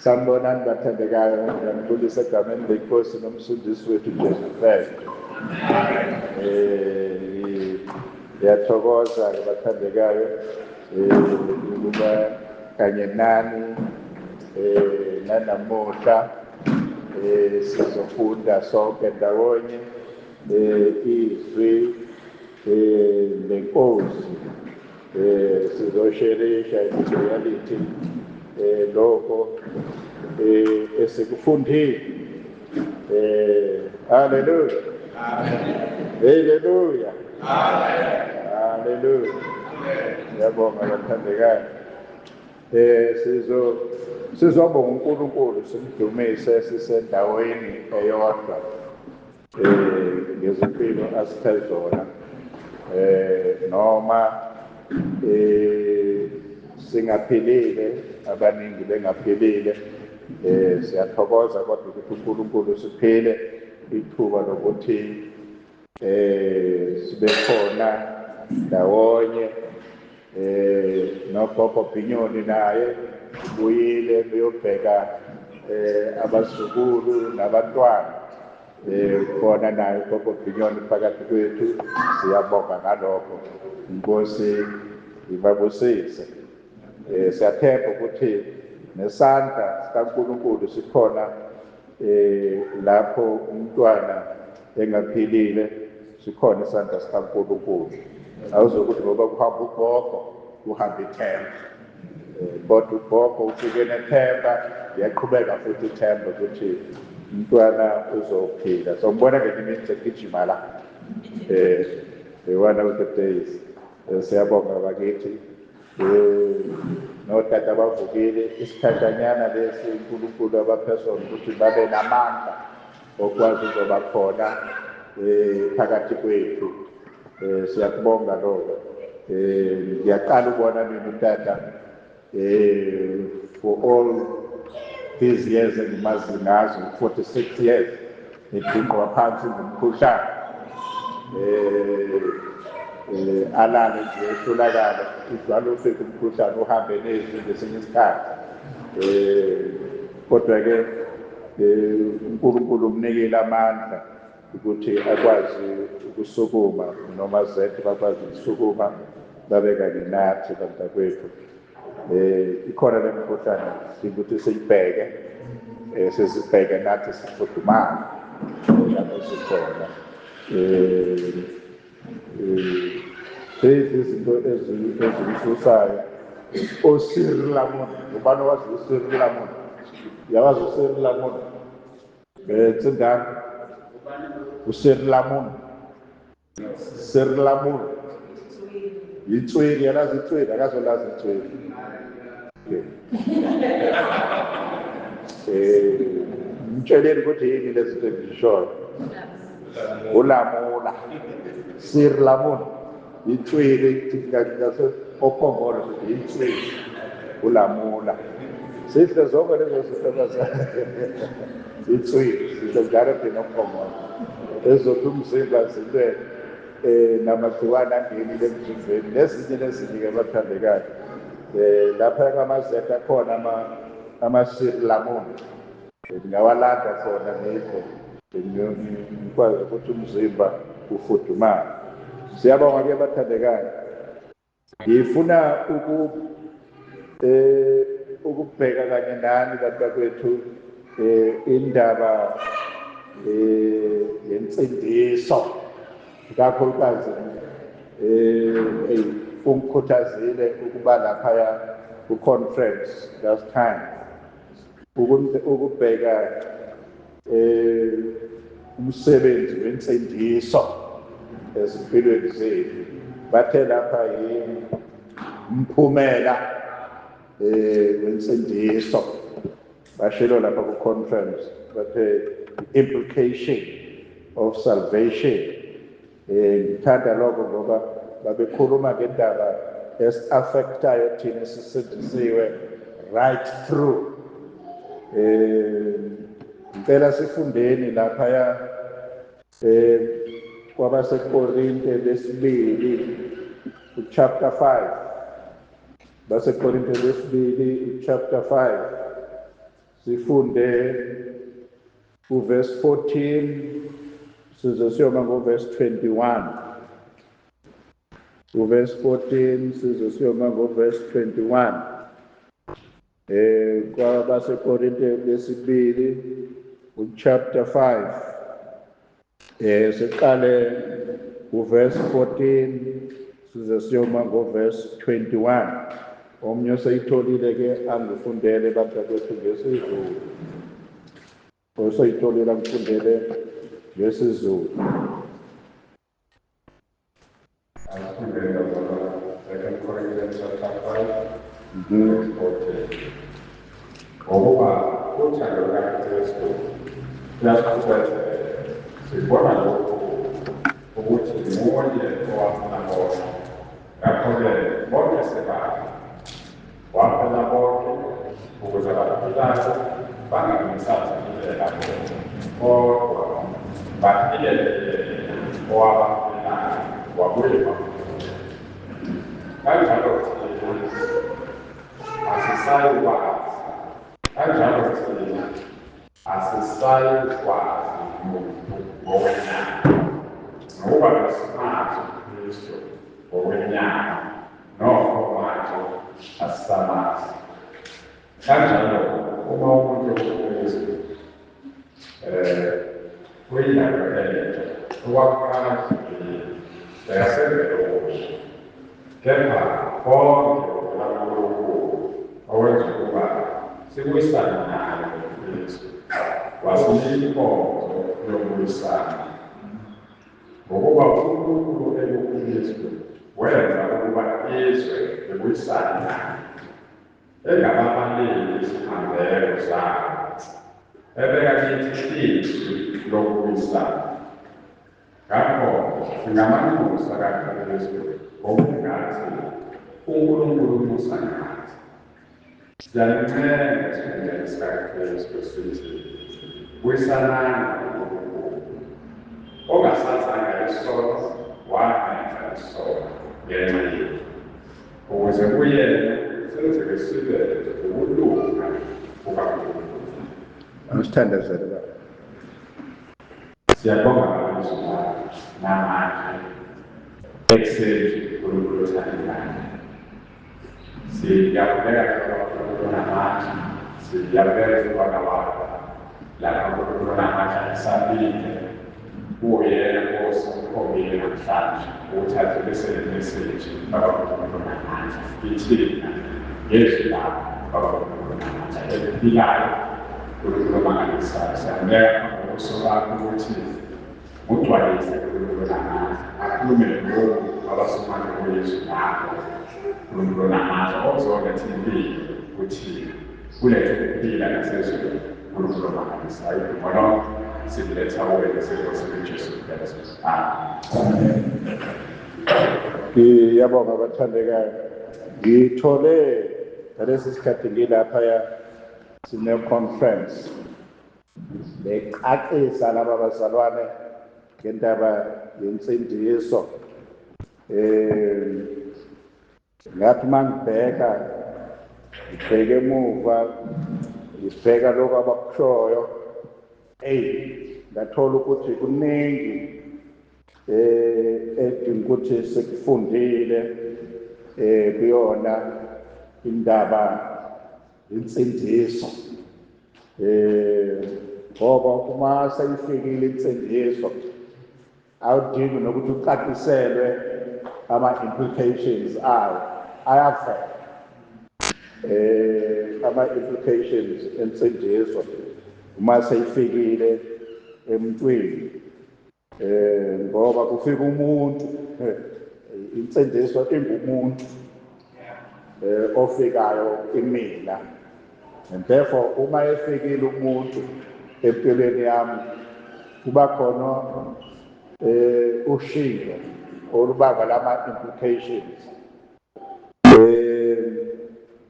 Sanibonani bathandekayo, ngiyanibulisa egameni leNkosi nomsindisi wethu Jesu Kristu. Ngiyathokoza-ke bathandekayo ukuba kanye nani nanamuhla sizofunda sonke ndawonye izwi lenkosi. Sizosherisha i-reality lokho esikufundile. Haleluya, haleluya, haleluya. Ngiyabonga bathandekayo. Sizobonga uNkulunkulu, simdumise sisendaweni eyodwa ngezimpilo asiphe zona, noma singaphilile, abaningi bengaphilile. Siyathokoza kodwa ukuthi uNkulunkulu siphile ithuba lokuthi sibe khona ndawonye. Nogogo Bhinyoni naye ubuyile uyobheka abazukulu nabantwana. Khona naye ugogo Bhinyoni phakathi kwethu, siyabonga ngalokho. Inkosi ibabusise. Siyathemba ukuthi nesandla sikaNkulunkulu sikhona lapho umntwana engaphilile, sikhona isandla sikaNkulunkulu. Awuzokuthi ngoba kuhamba ugogo kuhamba ithemba, kodwa ugogo ufike nethemba, liyaqhubeka futhi ithemba ukuthi umntwana uzophila. So ngibona ngenye imini segijima la one of the days. Siyabonga bakithi. Notata bavukile isikhashanyana lesi uNkulunkulu abaphe sona ukuthi babe namandla okwazi uzoba khona phakathi kwethu. Siyakubonga lokho. Ngiyaqala ukubona mina utata for all these years engimazi ngazo, 46 years ngidinqwa phansi ngumkhuhlane, alale nje ehlulakala, ujwayele ufika umkhuhlane uhambe nezwi ngesinye isikhathi. Kodwa-ke uNkulunkulu umnikile amandla ukuthi akwazi ukusukuma, noma zethu bakwazi ukusukuma babe kanye nathi bantakwethu. Ikhona le mkhuhlane ukuthi siyibheke, sizibheke nathi sifudumale lapho sikhona. Lezi izinto ezimsusayo oSirlamon, ubani owazi uSirlamon? Uyawazi uSirlamon? Tsindani uSirlamon, Sirlamon itsweli, yalazi itsweli, akazolazi itsweli. Mtsheleni ukuthi yini lezi zinto engizishoyo. Ulamula, Sirlamon itsweli, ngase oPhongolo sithi itsweli, ulamula. Sihle zonke lezo zinto itsweli, sisho njalo thina oPhongolo. Ezothi umzimba zilwe namagciwane angenile emzimbeni nezinye nezinye-ke abathandekayo. Lapha kwamazeta akhona ama-Sirlamon, ngingawalanda khona ngikho ngikwazi ukuthi umzimba ufudumale. Siyabonga-ke bathandekayo. Ngifuna ukubheka kanye nani bantakwethu indaba yensindiso, ikakhulukazi ungikhuthazile ukuba laphaya ku-conference last time, ukubheka umsebenzi wensindiso ezimpilweni zethu. Bathe lapha yimphumela wensindiso, bashilo lapha ku-conference, bathe implication of salvation. Ngithanda lokho ngoba babekhuluma ngendaba esi-affectayo thina esisindisiwe right through. Ngicela sifundeni laphaya kwabaseKorinte besibili chapter 5. BaseKorinte besibili chapter 5 Sifunde uverse 14 size siyoma ngoverse 21. Uverse 14 size siyoma ngoverse 21. KwabaseKorinte besibili uchapter 5. Siqale uverse 14 size siyoma ngoverse 21. Omnye oseyitholile ke angifundele bantakwethu ngesiZulu. Oseyitholile angifundele ngesiZulu. Asifundele bazalwane, 2 Corinthians chapter 5, verse 14. Ngokuba uthando lukaKristu luyasiqhubezela, sibona lokhu ukuthi munye owafela bonke, ngakho-ke bonke sebafa. Wafela bonke ukuze abaphilayo bangabi bona, kodwa baphilele yena owabafelayo wabuye wavuka. Kanjalo thina asisayikwazi, kanjalo thina asisayikwazi muntu ngokwenyama, ngokuba besimazi uKristu ngokwenyama, nokho manje asisamazi. Kanjalo uma umuntu ekuKristu uyindalo entsha, okwakuqala kudlulile, sekasenzele okusha. Kepha konke kuvela kuNkulunkulu owenza ukuba sibuyisane naye ngoKristu, wasinika inkonzo yokubuyisana. Ngokuba uNkulunkulu ekuKristu wenza ukuba izwe libuyisane naye, engababaleli iziphambeko zabo, ebeka kithi izwi lokubuyisana. Ngakho singamanxusa kaKristu, ngokungathi uNkulunkulu umusa ngathi. Siyalincenga esikhundleni sikaKristu sithi, buyisanani noNkulunkulu. Ongasazanga isono wamenza isono ngenxa yethu, ukuze kuyena senzeke sibe ukulunga kukaNkulunkulu. Asithandazele baba. Siyabonga Baba izwi lakho namanje ekuseni, uNkulunkulu othandekayo. Siyakhuleka Baba uNkulunkulu onamandla, siyabeka umntwana wakho lapha uNkulunkulu onamandla esabile kuyena Nkosi ukhombile namhlanje ukuthi adlulisele imeseji Baba uNkulunkulu onamandla kithina ngezwi lakho Baba uNkulunkulu onamandla eliphilayo, uNkulunkulu omangalisayo. Siyambeka ngobuso bakho ukuthi ugcwalise uNkulunkulu onamandla, akhulume lokhu abasumane kuyizwi lakho uNkulunkulu onamandla ozoletha impilo kuthina, kulethe ukuphila nasezweni uNkulunkulu omangalisayo. Udumo lonke sikuletha kuwena seNkosini Jesu Kristu. Amen. Ngiyabonga bathandekayo. Ngithole ngalesi sikhathi ngilaphaya sine conference becacisa laba bazalwane ngendaba yensindiso. Ngathi mangibheka ngibheke emuva ngibheka lokho abakushoyo, ngathola ukuthi kuningi edinga ukuthi sikufundile kuyona indaba insindiso. Ngoba uma seyifikile insindiso awudingi nokuthi ucaciselwe ama-implications ayo, ayavela ama-implications ensindiso uma seyifikile emntwini. Ngoba kufika umuntu, insindiso ingumuntu ofikayo imina, and therefore uma efikile umuntu empilweni yami kuba khona ushintsho olubanga lama implications.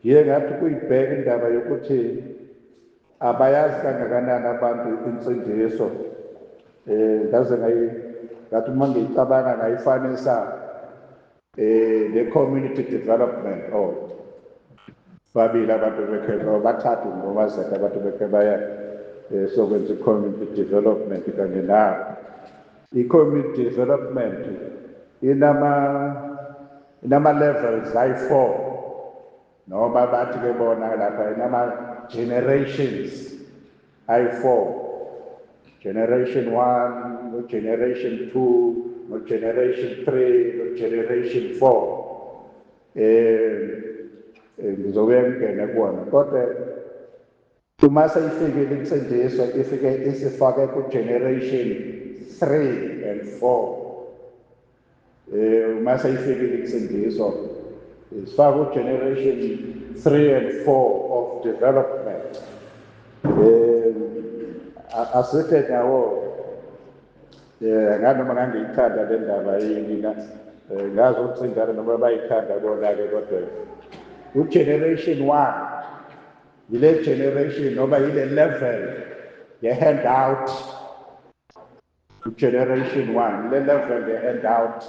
Ngiye ngathi kuyibheka indaba yokuthi abayazi kangakanani abantu insindiso. Ngaze ngathi uma ngiyicabanga ngayifanisa ne community development. Babili abantu bekhe, bathathu ngomazeka abantu bekhe baya sokwenza i-community development kanye nabo. I-community development inama levels ayi-4, noma bathi ke bona lapha inama generations ayi-4: generation 1 no generation 2 no generation 3 no generation 4. Ngizobuye ngingene kuwona, kodwa uma seyifikile insindiso, ifike isifake ku-generation 3 and 4. Uma seyifikile insindiso, isifaka ku-generation 3 and 4 of development. Asithe nawo nganoma ngangiyithanda le ndaba yini na, ngazi ukuthi ingane noma bayithanda bona-ke, kodwa u-generation 1 yile generation noma yile level ye-handout. U-generation 1 yile level ye-handout.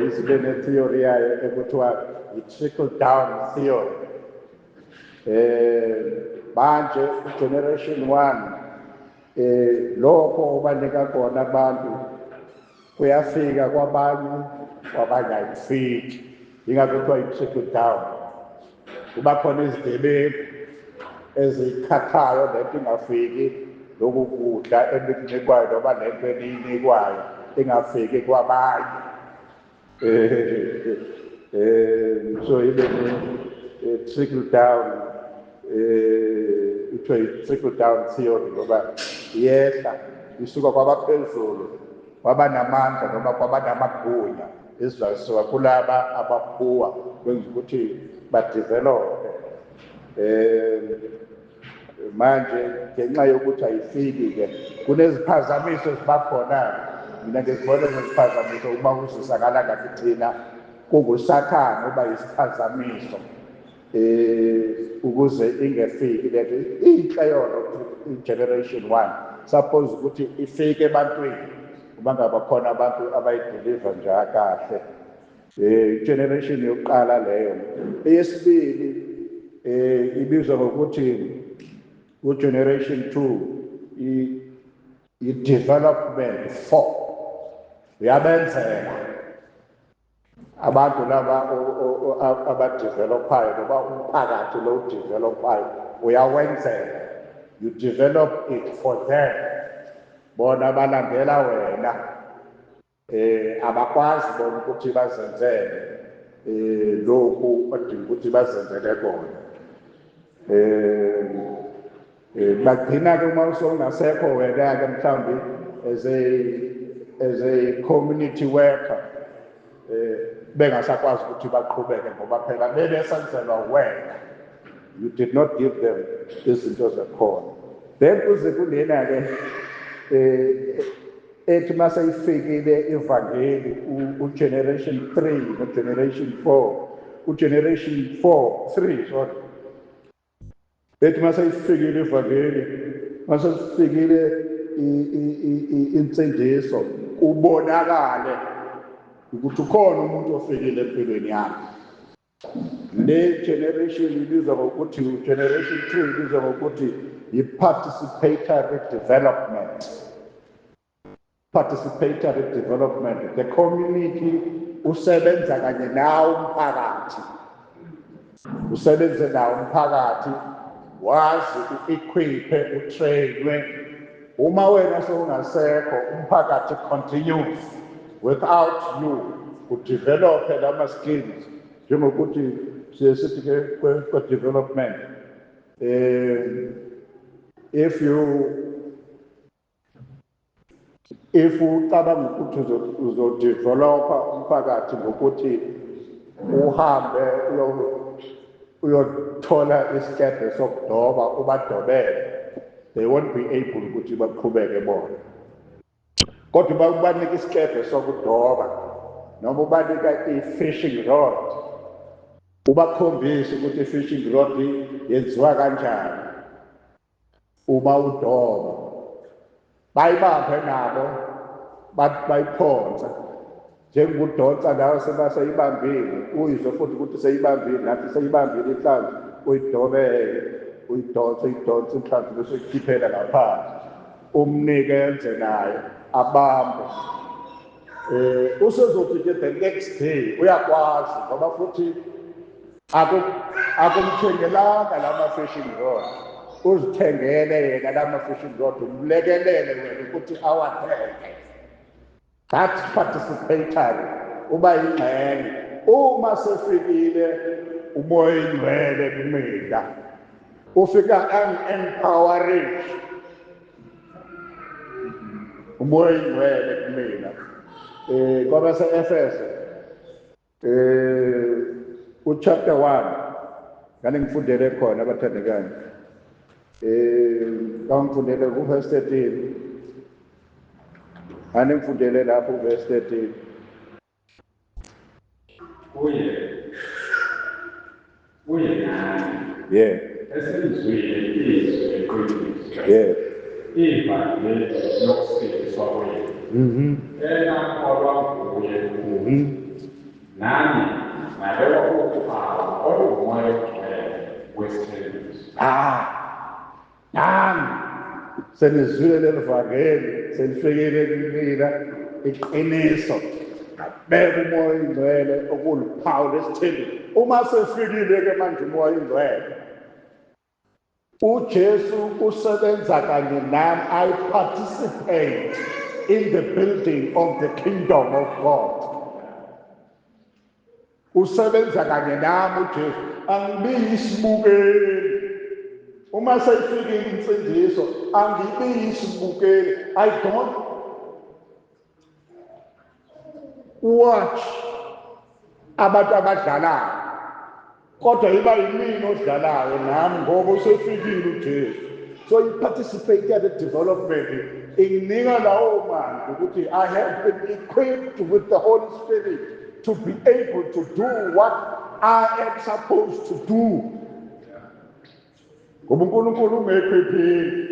Izibe ne-theory yayo ekuthiwa i-trickle down theory. Manje u-generation 1, lokho obanika kona abantu kuyafika kwabanye, kwabanye ayikufiki, ingakho kuthiwa i-trickle down. Kuba khona izigebengu ezikhathayo lento ingafiki, lokhu kudla enikunikwayo noma lento eniyinikwayo ingafiki kwabanye. So ibe ne trickle down, ithiwa i-trickle down theory ngoba iyehla isuka kwabaphezulu, kwabanamandla noma kwabanamagunya, izasuka kulaba abaphuwa, kwenza ukuthi badevelope. Manje ngenxa yokuthi ayifiki ke, kuneziphazamiso eziba khona. Mina ngizibona neziphazamiso uma kuzisakala ngathi thina kungusathane uba isiphazamiso ukuze ingefiki lento inhle yona. I-generation 1 suppose ukuthi ifike ebantwini uma ngaba khona abantu abayideliver nje kahle. Generation yokuqala leyo. Eyesibili ibizwa ngokuthi u-generation 2, i-development 4. Uyabenzela abantu laba abadevelopayo noma umphakathi lo udevelopayo, uyawenzela, you develop it for them. Bona balandela wena, abakwazi bona ukuthi bazenzele lokhu badinga ukuthi bazenzele kona. Bagcina ke uma usongasekho wena ke, mhlawumbi as a community worker, bengasakwazi ukuthi baqhubeke ngoba phela bebesenzelwa wena, you did not give them izinto zakhona. Then kuze kulena ke ethi mase ifikile ivangeli, u-generation 3 no generation 4, u-generation 4 3, sorry, ethi mase ifikile ivangeli, mase ifikile insindiso, kubonakale ukuthi ukhona umuntu ofikile empilweni yakhe. Le generation ibizwa ngokuthi generation 2, ibizwa ngokuthi i-participatory development. Participatory development, the community usebenza kanye nawo umphakathi, usebenze nawo umphakathi, wazi u-equiphe, utrainwe. Uma wena sewungasekho, umphakathi continues without you, udevelope lama skills. Njengokuthi siye sithi ke kwe-development, if ucabanga ukuthi uzodevelopa umphakathi ngokuthi uhambe uyothola isikebhe sokudoba ubadobele, they won't be able ukuthi baqhubeke bona. Kodwa uba ubanika isikebhe sokudoba noma ubanika i-fishing rod, ubakhombise ukuthi i-fishing rod yenziwa kanjani, uma udoba bayibambe nabo, bayiphonse. Njengokudonsa nawe sebaseyibambile, uyizwe futhi ukuthi seyibambile, nathi seyibambile inhlanzi, uyidobeke, uyidonse, uyidonse inhlanzi bese uyikhiphela ngaphandle. Umnike enze naye, abambe. Usezothi ke the next day uyakwazi ngoba futhi akumthengelanga lama fishing rod, uzithengele yena lama fishing rod, umlekelele wena ukuthi awathenge. That's participatory, uba yingxenye. Uma sefikile uMoya oNgcwele kumina, ufika ang-empowering uMoya oNgcwele kumina. Kwabase-Efeso uchapter 1 ngane ngifundele khona abathandekayo. Ngangifundele ku verse 13. Ngane ngifundele lapho ku verse 13. Kuye nani. Yeah. Eselizwile izwi leqiniso. Yeah. Ivangeli lokusindiswa kwenu. Enakholwa nguye. Nani nabekwa uphawu olunguMoya oNgcwele wesithembiso. Nami senizwile leli vangeli, selifikile kimina iqiniso. Ngabeka uMoya oNgcwele okuluphawu lesithembiso. Uma sefikile ke manje uMoya oNgcwele, uJesu usebenza kanye nami. I participate in the building of the kingdom of God. Usebenza kanye nami uJesu, angibi isibukeli. Uma seyifikile insindiso, angibi isibukeli. I don't watch abantu abadlalayo, kodwa iba yimina odlalayo nami ngoba usefikile uJesu. So you participate at the development. Inginika lawo mandla ukuthi I have been equipped with the Holy Spirit to be able to do what I am supposed to do. Ngoba uNkulunkulu ungekhwiphile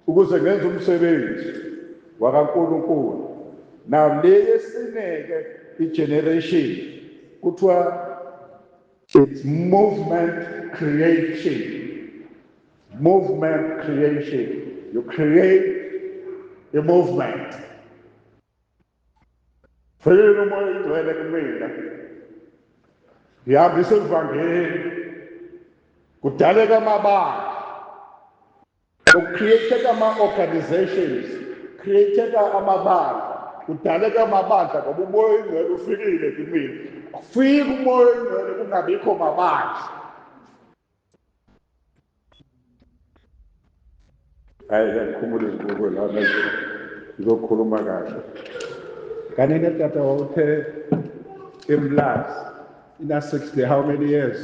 ukuze ngenze umsebenzi wakaNkulunkulu. Now le yesineke i-generation kuthiwa it's movement creation. Movement creation. You create a movement. Fikile uMoya oNgcwele kumina, ngihambisa ivangeli, kudaleka amabandla, kucreateka ama-organizations, createka amabandla, kudaleka amabandla ngoba uMoya oNgcwele ufikile kimina. Kufika uMoya oNgcwele kungabikho mabandla. Hayi, ngiyakhumula izibuko lana, ngizokhuluma kahle. Kanene tata wawuthe iMlazi ina 60 how many years?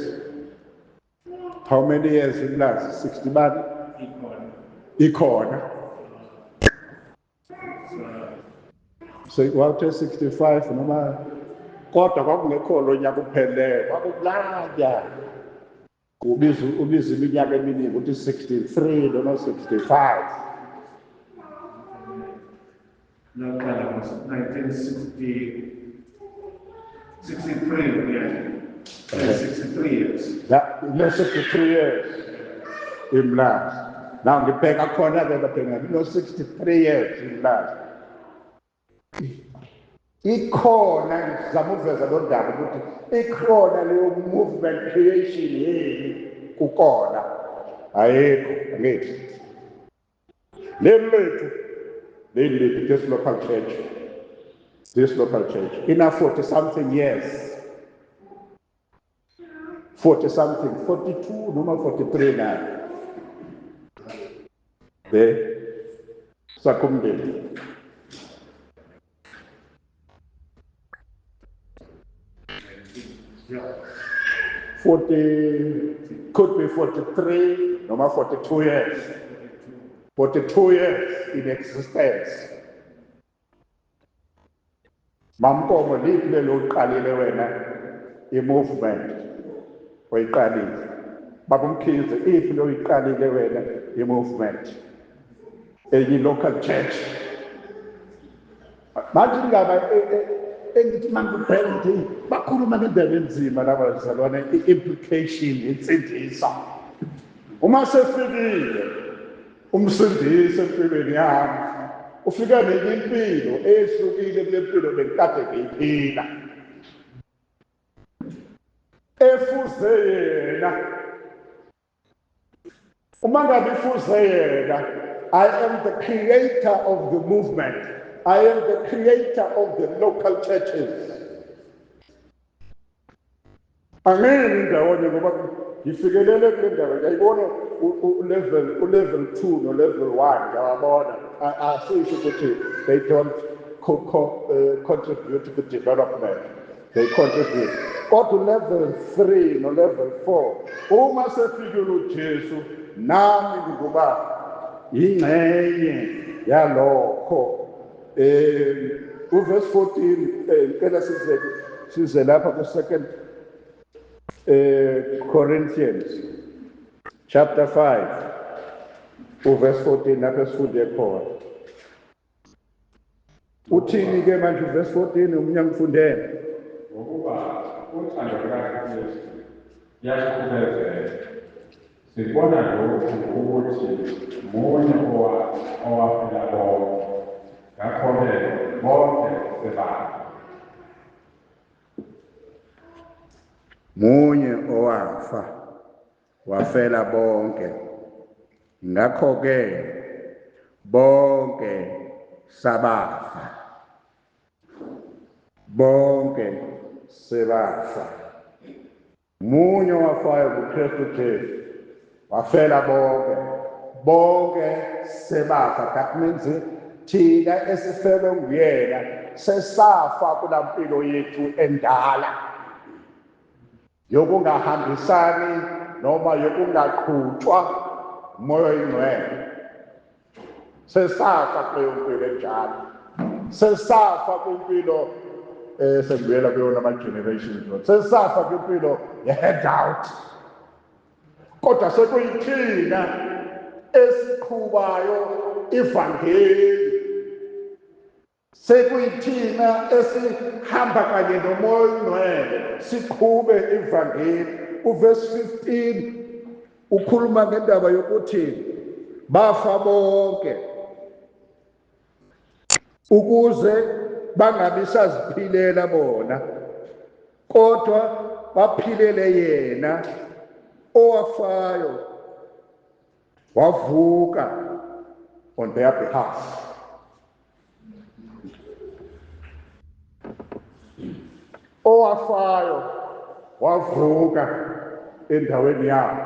How many years iMlazi? 60 bani? Ikhona. So wawuthe 65 noma, kodwa kwakungekho lo nyaka uphelele, kwakukulanya. Ubiza iminyaka eminingi ukuthi 63 noma 65. Naqala ngo-1963, yeah. 63 years. Yeah, no, 63 years iMlazi. Now ngibheka khona ke babheka no 63 years iMlazi. Ikhona, ngizama ukuveza lo ndaba ukuthi ikhona leyo movement creation yini kukona. Ayikho, angithi. Leli lethu, leli lethu, this local church, this local church, ina 40 something years. 40 something, 42 noma 43 now. There, Sakumdeni. Yeah. 40, could be 43, noma 42 years. 42 years in existence. Mamkomo, liphi lelo uqalile wena i-movement oyiqalile? Baba Mkhize, iphi lo uyiqalile wena i-movement? Enye local church. Manje indaba Engithi mangibheka nje bakhuluma ngendaba enzima laba bazalwane, i-implication insindiso. Uma sefikile umsindisi empilweni yami, ufika nenye impilo eyehlukile kule mpilo bengikade ngiyiphila, efuze yena. Uma ngabe ifuze yena, I am the creator of the movement. I am the creator of the local churches. Angimi ndawonye ngoba ngifikelele kule ndaba, ngiyayibona u-level 2 no-level 1, ngiyawabona. Asisho ukuthi they don't contribute to development. They contribute. Kodwa level 3 no level 4, uma sefikile uJesu, nami ngikuba ingxenye yalokho. Uverse 14, ngicela size lapha ku 2 Corinthians chapter 5 uverse 14 lapho esifunde khona. Uthini ke manje uverse 14 umunye ngifundele? Ngokuba uthando lukaKristu luyasiqhubezela, sibona lokhu ukuthi munye owafela bonke, ngakho-ke bonke sebafa. Munye owafa wafela bonke, ngakho-ke bonke sabafa, bonke sebafa. Munye owafayo nguKristu Jesu, wafela bonke, bonke sebafa. That means thina esifelwe nguyena sesafa kula mpilo yethu endala yokungahambisani noma yokungaqhutshwa umoya oyingcwele. Sesafa kuleyo mpilo enjalo, sesafa kwimpilo sengibuyela kuyona ama-generations, sesafa kwimpilo ye-handout. Kodwa sekuyithina esiqhubayo ivangeli, sekuyithina esihamba kanye nomoya oyingcwele siqhube ivangeli. Uverse 15 ukhuluma ngendaba yokuthi bafa bonke ukuze bangabi saziphilela bona, kodwa baphilele yena owafayo wavuka on their behalf. Owafayo wavuka endaweni yabo,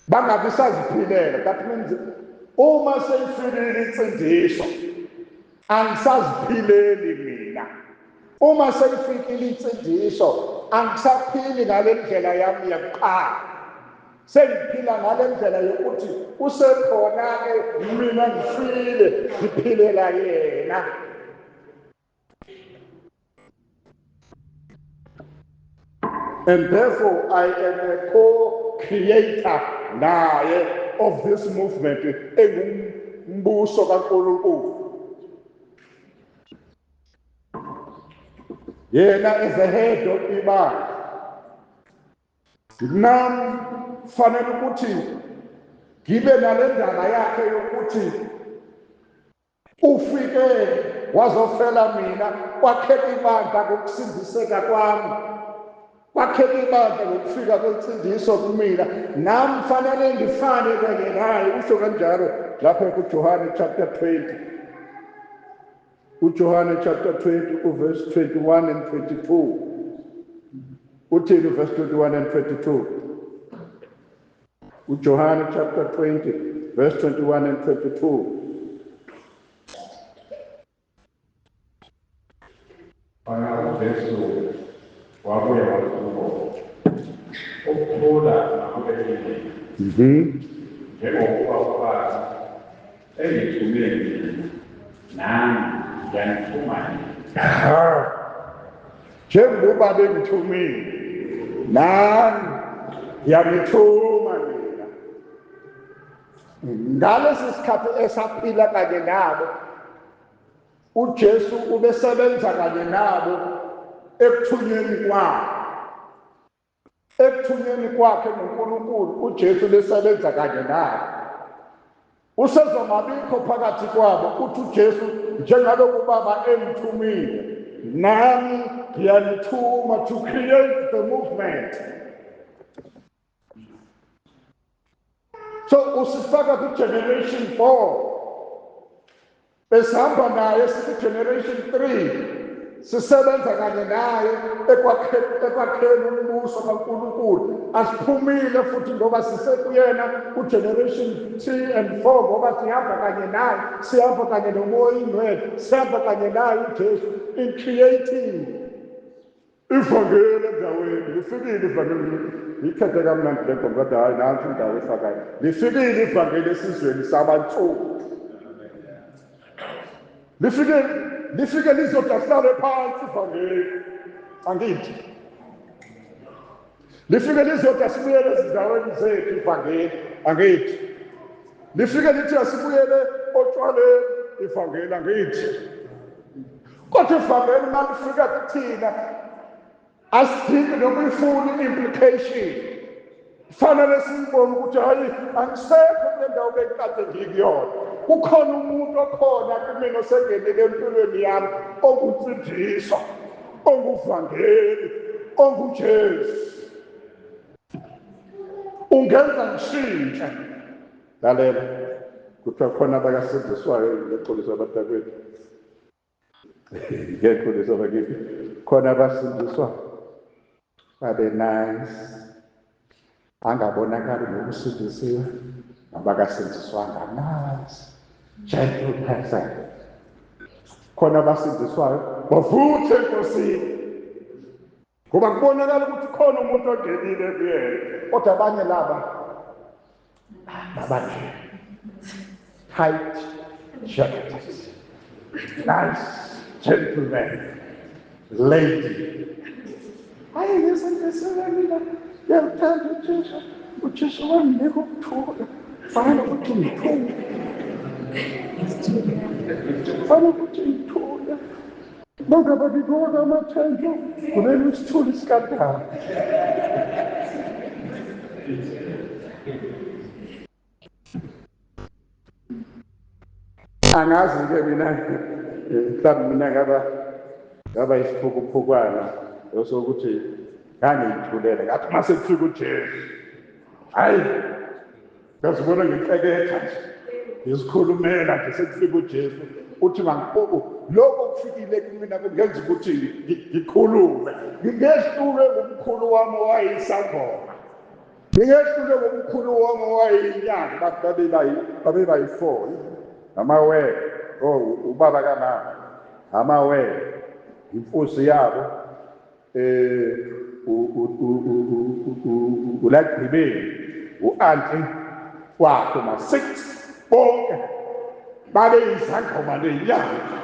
bangabi saziphilela. That means uma seyifikile insindiso angisaziphileli mina. Uma seyifikile insindiso angisaphili ngale ndlela yami yakuqala, sengiphila ngale ndlela yokuthi usekhona-ke, mina ngifile, ngiphilela yena. And therefore I am a co-creator naye of this movement engumbuso kaNkulunkulu. Yena as the head of ibandla, nami fanele ukuthi ngibe nale ndaba yakhe yokuthi ufike wazofela mina, kwakheka ibandla ngokusindiseka kwami, kwakheka ibandla ngokufika kwensindiso kumina, nami fanele ngifane kanye naye. Usho kanjalo lapha kuJohane chapter 20, uJohane chapter 20 uverse 21 and 22. Uthini uverse 21 and 22? uJohane chapter 20 verse 21 and 22. Khona uJesu wabuya wathi kubo, ukuthula makube kini. Njengokuba uBaba engithumile mina, nami ngiyanithuma nina. Njengoba bengithumile, nami ngiyanithuma nina. Ngalesi sikhathi esaphila kanye nabo, uJesu ubesebenza kanye nabo ekuthunyweni kwakhe. Ekuthunyweni kwakhe noNkulunkulu uJesu besebenza kanye nabo. Usezongabikho phakathi kwabo, uthi uJesu njengalokhu uBaba engithumile, nami ngiyanithuma to create the movement. So usifaka ku-generation 4, besihamba naye siku-generation 3, sisebenza kanye naye ekwakheni umbuso kaNkulunkulu. Asiphumile futhi ngoba sisekuyena ku-generation 3 and 4, ngoba sihamba kanye naye, sihamba kanye noMoya oyiNgcwele, sihamba kanye naye uJesu in creating ivangeli endaweni. Lifikile ivangeli, ngikhethe kamnandi le ngoma, kodwa hhayi nansi indawo efakayo. Lifikile ivangeli esizweni sabansundu, lifike lifike lizothi asihlale phansi ivangeli, angithi lifike lizothi asibuyele ezindaweni zethu ivangeli, angithi lifike lithi asibuyele otshwaleni ivangeli, angithi. Kodwa ivangeli uma lifika kuthina asidingi noma ifuni implication, fanele siyibone ukuthi hayi angisekho kule ndawo bengikade ngikuyona, kukhona umuntu okhona kumina osengenile empilweni yami onguMfundiswa, onguvangeli, onguJesu, ungenza ngishintshe. Lalela, kuthiwa khona abakasindiswayo, ngexolisa abadakwethu, ngexolisa bakithi, khona abasindiswa babe nice, angabonakali nokusindisiwe nabakasindiswanga, nice gentle person. Khona abasindiswayo bavuthe enkosini, ngoba kubonakala ukuthi khona umuntu ongenile kuyena, kodwa abanye laba babanje tight jackets, nice gentleman, lady. Hayi ngisindisiwe mina, ngiyamthanda uJesu, uJesu wanginika ukuthula, fanele ukuthi ngithule, fanele ukuthi ngithule. Bangaba ngibona amathenjwa kumele usithule isikandaba. Angazi-ke mina, mhlawumbe mina ngaba isiphukuphukwana osokuthi ngangiyithulele, ngathi uma sekufika uJesu, hhayi ngazibona ngiqeketha nje, ngizikhulumela nje sekufika uJesu, uthi lokho kufikile kumina kungenza ukuthi ngikhulume, ngingehlulwe ngumkhulu wami owayeyisangoma, ngingehlulwe ngumkhulu wami owayeyinyanga, babebayi-4, amawele, ubaba kamama, amawele, imfusi yabo, ulagqibeli, u-anti wakhe ma-6, bonke babeyizangoma nenyanga.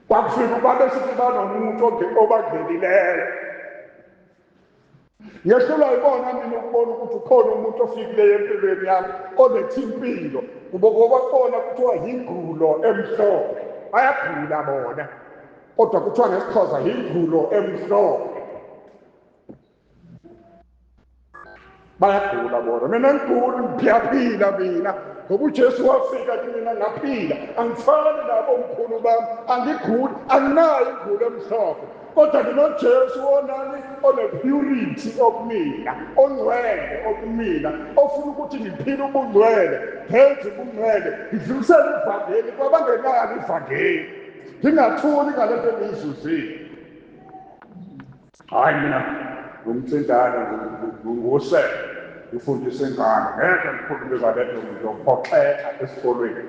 Kwakufika babesithi banomuntu obangenileyo. Ngehlulwa yibona mina ukubona ukuthi ukhona umuntu ofikileyo empilweni yami oletha impilo, ngoba kubona kuthiwa yingulo emhlophe, bayagula bona, kodwa kuthiwa ngesiXhosa yingulo emhlophe, bayagula bona. Mina ngigula, ngiyaphila mina, ngoba uJesu wafika kimina ngaphila, angifani nabo omkhulu bami, angiguli, anginayo ingulo emhlophe, kodwa nginoJesu onani one-purity okumina, ongcwele okumina, ofuna ukuthi ngiphile ubungcwele, ngenze ubungcwele, ngidlulisele ivangeli kwabangenalo ivangeli, ngingathuli ngalento engiyizuzile. Hhayi mina ngumthintana, ngusele, ngifundise ingane, ngeke ngikhulume ngalento, ngizophoxeka esikolweni.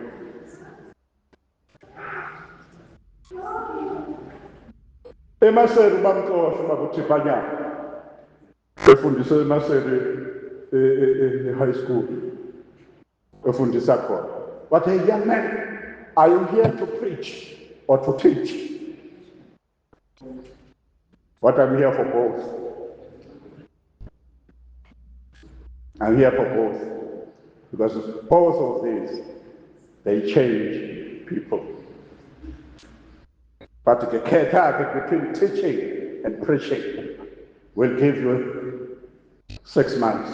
Emaseri bamxosha bakuthipanyana, efundisa eMaseru e-high school, efundisa khona. But hey young man, are you here to preach or to teach? But I'm here for both. I'm here for both. Because both of these, they change people. But ke khetha ke between teaching and preaching. We'll give you 6 months.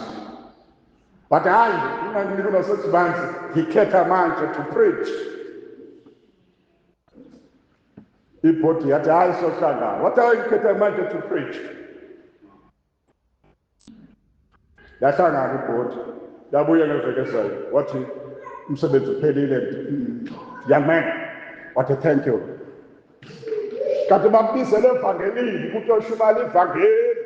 But hayi, unganginika lo 6 months, ngikhetha manje to preach. Ibhodi yathi, hayi, sohlangana. Wathi, hayi, ngikhetha manje to preach. Yahlangana ibhodi, yabuya ngeveke ezayo, wathi umsebenzi uphelile, young man. Wathi, thank you. Kanti bambizele evangelini ukuthi oshumayela ivangeli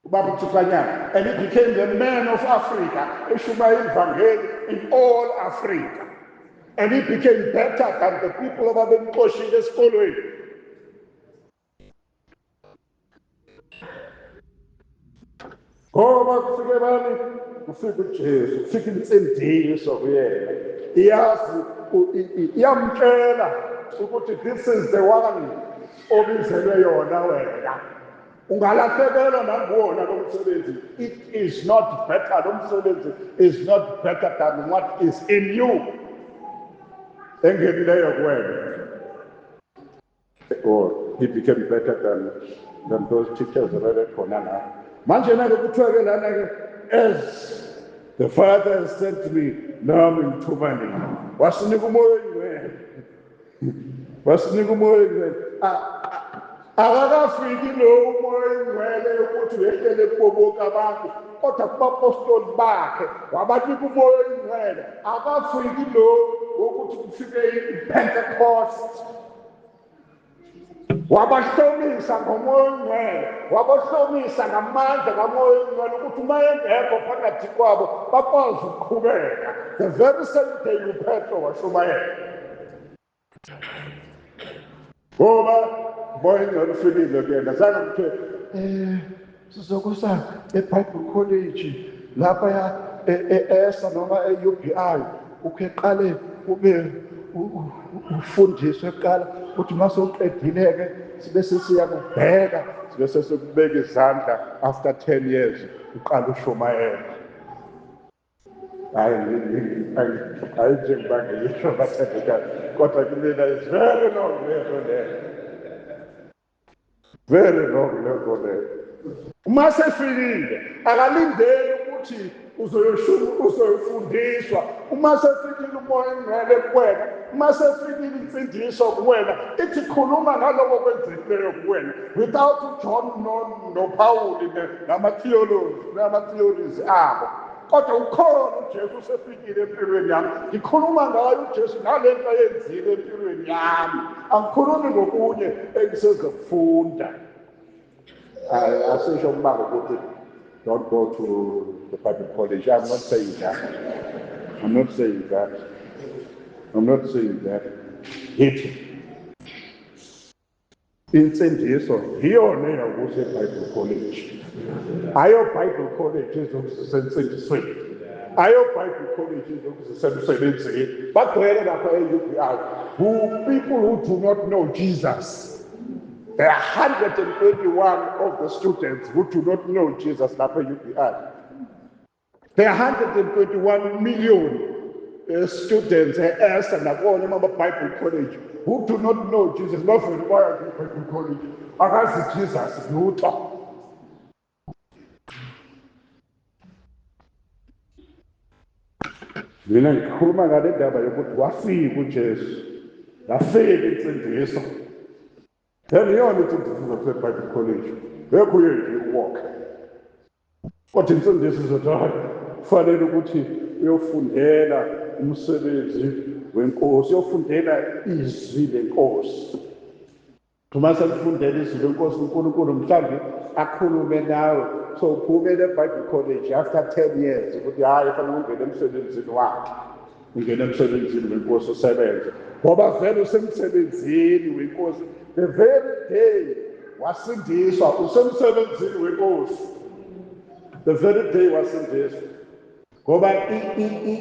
ubaba uThukanyana, and he became the man of Africa, eshumayela ivangeli in all Africa, and he became better than the people ababemxoshile esikolweni. Ngoba kufike bani? Kufika uJesu, kufika insindiso kuyena. Iyazi, iyamtshela ukuthi this is the one obizelwe yona wena. Ungalahlekelwa nanguwona lo msebenzi. It is not better, lo msebenzi is not better than what is in you, engenileyo kuwena. Or he became better than those teachers ababekhona la. Manje nake kuthiwa-ke lana-ke, as the Father has sent me, nami ngithuma nina. Wasinika uMoya oyiNgcwele, wasinika uMoya oyiNgcwele. Akakafiki lo uMoya oyiNgcwele ukuthi wehlele kubo bonke abantu, kodwa kubapostoli bakhe wabanika uMoya oyiNgcwele. Akafiki lo wokuthi kufike iPentecost, wabahlomisa ngoMoya oNgcwele, wabahlomisa ngamandla kaMoya oNgcwele ukuthi uma engekho phakathi kwabo bakwazi ukuqhubeka. The very same day uPetro washumayela, ngoba uMoya oNgcwele ufikile kuyena. Zange kuthiwe sizokusa eBible College lapha ya e-ESA noma e-UBI, ukhe qale ube ufundiswe kuqala, uthi uma sewuqedile-ke sibe sesiya kubheka, sibe sesikubeka izandla, after 10 years uqala ushumayela. Hayi, hayi, njengoba ngiyisho, bathandekayo, kodwa kumina is very long leyo leyo, very long leyo leyo. Uma sefikile akalindeli ukuthi uzoyofundiswa. Uma sefikile uMoya oNgcwele kuwena, uma sefikile insindiso kuwena, ithi khuluma ngaloko kwenzekileyo kuwena without uJohn noPawuli nama-theology nama-theories abo, kodwa ukhona uJesu usefikile empilweni yami. Ngikhuluma ngayo uJesu nale nto ayenzile empilweni yami, angikhulumi ngokunye engisezokufunda. Asisho ukuba ukuthi don't go to the Bible college. I'm not saying that, I'm not saying that, I'm not saying that. Ngithi insindiso yiyona eyakuthi eBible college. Ayo Bible college izokuzisa ensindisweni, ayo Bible college izokuzisa emsebenzini. Bagcwele lapha e-UBI who people who do not know Jesus. There are 121 of the students who do not know Jesus lapha e-UBI. There are 121 million students e-ESA nakona ama-Bible college who do not know Jesus. Bavele baya ku-Bible college, akazi Jesus lutho. Mina ngikhuluma ngale ndaba yokuthi wafika uJesu, yafika insindiso, then iyona insindiso zase-Bible college, ngekho uye nje uwalk, kodwa insindiso izothi hayi, kufanele ukuthi uyofundela umsebenzi wenkosi, uyofundela izwi lenkosi. Uma sekufundela izwi lenkosi, uNkulunkulu mhlawumbe akhulume nawe, so uphumele eBible college after 10 years ukuthi hhayi, fanele ungene emsebenzini wakhe, ungene emsebenzini wenkosi, usebenze, ngoba vele usemsebenzini wenkosi. The very day wasindiswa, usemsebenzini wenkosi, the very day wasindiswa, ngoba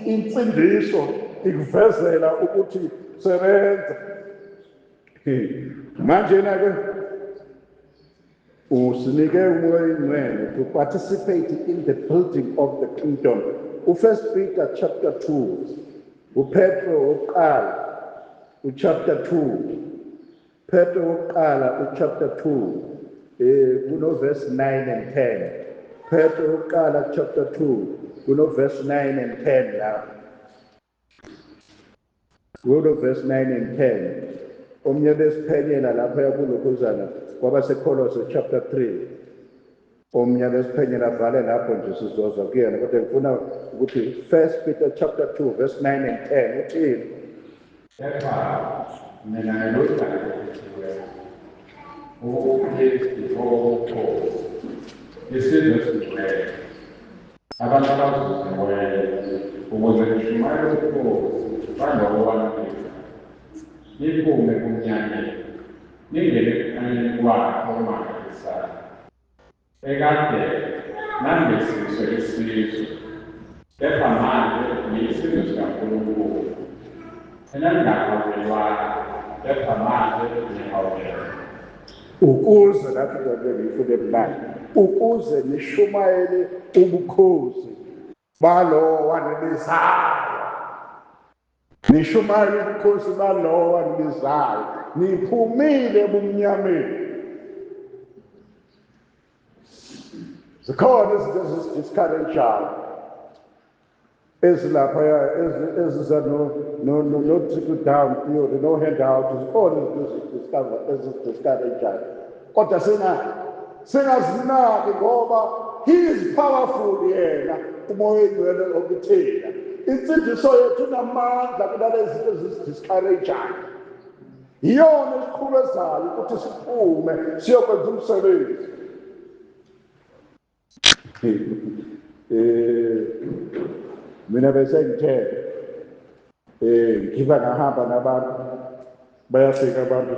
insindiso ikuvezela ukuthi sebenza. Manje na-ke usinike uMoya oyiNgcwele to participate in the building of the kingdom. UFirst Peter chapter 2, uPetro wokuqala, uchapter 2. Petro wokuqala uchapter 2 kuno verse 9 and 10. Petro wokuqala chapter 2 kuno verse 9 and 10 lapho. Kuno verse 9 and 10. Omnye besiphenyela lapha yakulokhuzana kwabaseKolose chapter 3. Omnye besiphenyela vale lapho nje sizozwa kuyena, kodwa ngifuna ukuthi 1 Peter chapter 2 verse 9 and 10 uthini? Kepha mina ngeludala okhethiweyo, ubuphristi bobukhosi, isizwe esingcwele, abantu abazuziweyo, ukuze nishumayele ubukhosi balowo owanibizayo, niphume ebumnyameni, ningene ekukhanyeni kwakhe okumangalisayo. Ekade nangesiswe isizwe, kepha manje niyisizwe sikaNkulunkulu, enaningahawukelwanga, kepha manje nihawukelwe. Ukuze lapho ngifune manje, ukuze nishumayele ubukhosi balowo wanibizayo, nishumayele ubukhosi balowo wanibizayo, niphumile ebumnyameni. Zikhona izinto ezidiscourageayo ezilapha eziza no trickle down theory, no handout. Zikhona izinto ezidiscourageayo, kodwa singazinaki ngoba he is powerful yena uMoya oNgcwele okuthina. Insindiso yethu inamandla kunalezi zinto ezidiscourageayo. Iyona esiqhubezayo ukuthi siphume siyokwenza umsebenzi. Mina bese ngithe ngiba ngahamba nabantu, bayafika abantu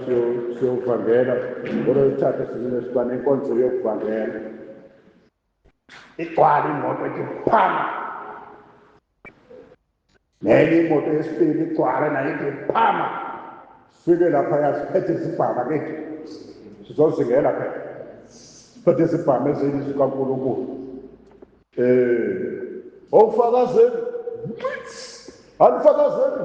siyovangela, ngolwesithathu sizine siba nenkonzo yokuvangela. Igcwala imoto ithi phama, nenye imoto yesibili igcwala nayo ithi phama. Sifike lapha siphethe izibhamu kithi, sizozingela phela, siphethe izibhamu ezinye zikaNkulunkulu. Ofakazeni, anifakazeni.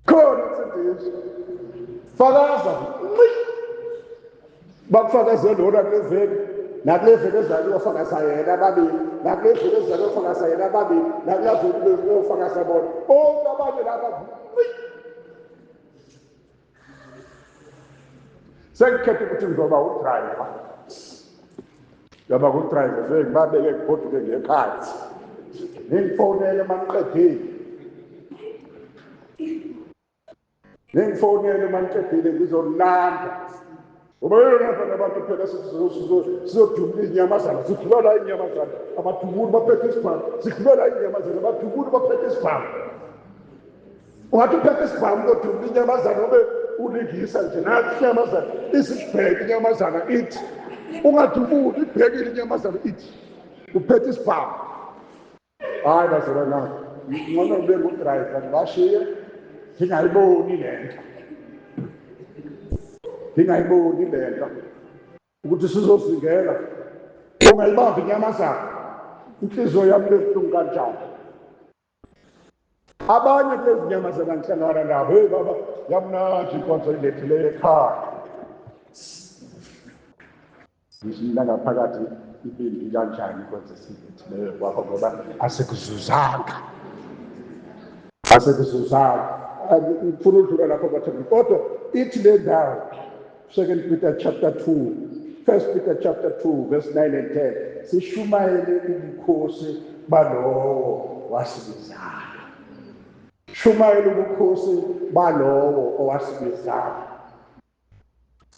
Khona insindiso, fakaza, bakufakazela lona kule veki, nakule veki ezayo uyofakaza yena ababili, nakule veki ezayo uyofakaza yena ababili, nakule veki uyofakaza bona bonke abanye laba. Sengikhetha ukuthi ngizoba udriver, ngizoba udriver, sengibabeke ngigoduke ngekhaya, ningifonele uma niqedile, ningifonele uma niqedile ngizolanda. Ngoba yona abantu phela sizodubula izinyamazana, sidubula inyamazana, abadubuli baphethe isibhamu, sidubula inyamazana, abadubuli baphethe isibhamu. Ungathi uphethe isibhamu kodubula inyamazana ube ulingisa nje, nathi inyamazana isibheke inyamazana ithi ungadubuli, ibhekile inyamazana ithi uphethe isibhamu. Hayi bazalwane, ngcono ube ngudrayiva ngibashiye ngingayiboni lento, ngingayiboni lento ukuthi sizozingela. Ungayibambi inyamazana, inhliziyo yami lebuhlungu kanjani. Abanye kulezi nyamazana ngihlangana nabo, hey baba, yamnandi inkonzo ilethileyo ekhaya. Ngisho mina ngaphakathi ibimbi kanjani inkonzo esilethileyo kwakho, ngoba asikuzuzanga, asikuzuzanga. Ngifuna ukudlula lapho bathembu, kodwa ithi le ndawo 2 Peter chapter 2, 1 Peter chapter 2 verse 9 and 10, sishumayele ubukhosi balowo wasibizayo. Shumayela ubukhosi balowo owasibizayo.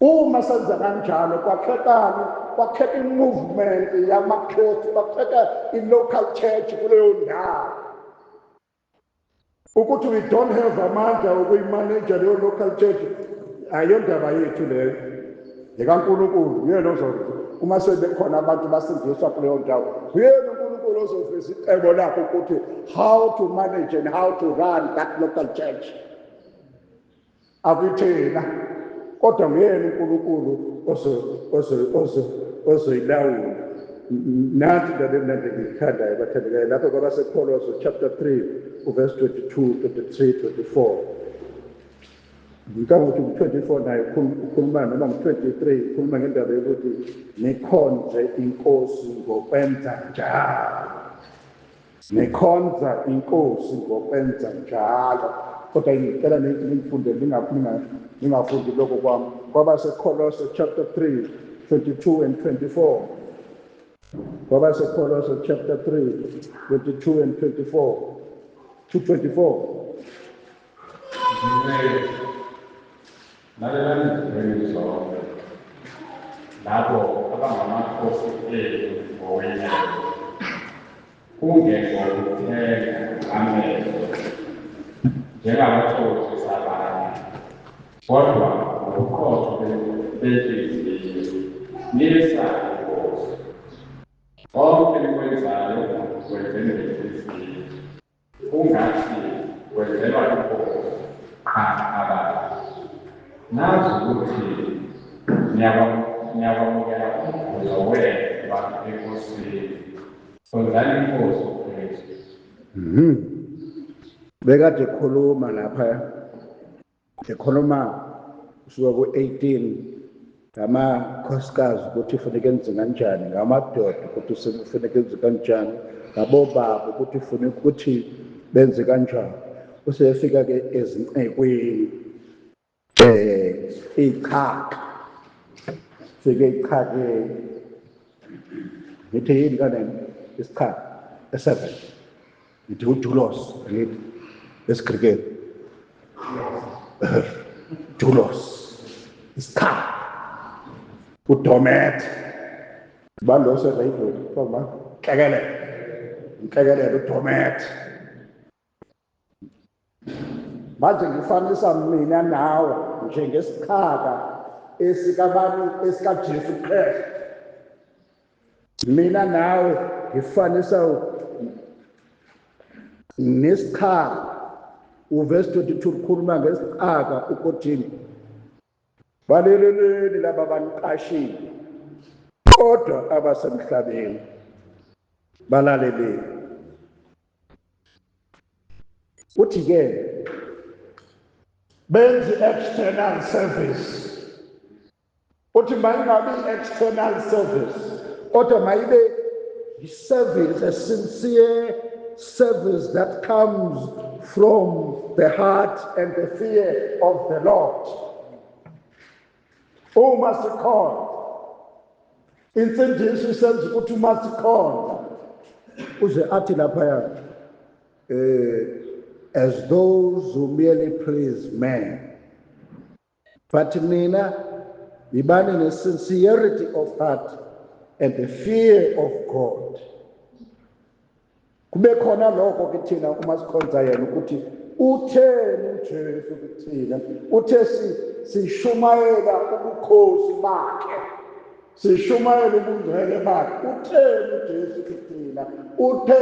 Uma senza kanjalo kwakhekani, kwakheka i-movement yamaKristu, kwakheka i-local church kuleyo ndawo. Ukuthi we don't have amandla okuyimanage leyo local church, ayondaba yethu leyo, ngekaNkulunkulu. Uyena ozoza uma sebekhona abantu basindiswa kuleyo ndawo, uyena uNkulunkulu ozoveza icebo lakhe ukuthi how to manage and how to run that local church. Akuthina, kodwa nguyena uNkulunkulu ozoyilawula. Nansi indaba emnandi engiyithandayo bathandekayo lapho kwabaseKolose chapter 3 uverse 22, 23, 24. Ngicabanga ukuthi u-24 naye ukhuluma noma ngu-23 ukhuluma ngendaba yokuthi nikhonze inkosi ngokwenza njalo. Nikhonza inkosi ngokwenza njalo. Kodwa ngicela ningifunde ningafundi lokho kwami. KwabaseKolose chapter 3 22 and 24. KwabaseKolose chapter 3 22 and 24 to 24. Lalelani izizweni zonke labo abangamakhosi enu ngokwenyama, kungengokuthenga amehlo njengabathokozisa abanye, kodwa ngobuqotho benhliziyo niyesabe iNkosi. Konke enikwenzayo kwenzeni ngenhliziyo, kungathi kwenzelwa iNkosi qha abantu. Nazi ukuthi niyakwamukela umvuzo wenu eNkosini. Khonzani iNkosi uKristu. Bekade ekhuluma lapha, ekhuluma kusuka ku-18 ngamakhosikazi ukuthi kufuneka enze kanjani, ngamadoda ukuthi kufuneka enze kanjani, ngabobaba ukuthi kufuneka ukuthi benze kanjani. Usefika-ke ezincekwini ichaka, fike ichake, ngithi yini kanene isichaka e-7, ngithi uDoulos, ngithi esiGrikeni Doulos, isichaka udomet balo sereyidweni baba nhlekelele nhlekelele udomet. Manje ngifanisa mina nawe njengesichaka esikabani, esikaJesu Kristu. Mina nawe ngifanisa nesichaka. Uverse 22 ukhuluma ngesichaka ukuthi baleleleni laba baniqashile kodwa abasemhlabeni balaleleni. Uthi ke benze external service. Uthi mayingabi external service, kodwa mayibe service, a sincere service that comes from the heart and the fear of the Lord. Uma sikhonza, insindiso isenza ukuthi uma sikhonza, uze athi laphaya, as those who merely please men, but nina yibani ne-sincerity of heart and the fear of God. Kube khona lokho kithina uma sikhonza yena, ukuthi utheni uJesu kithina, uthe sishumayela ubukhosi bakhe, sishumayela ubungcwele bakhe. Utheni uJesu kithina? Uthe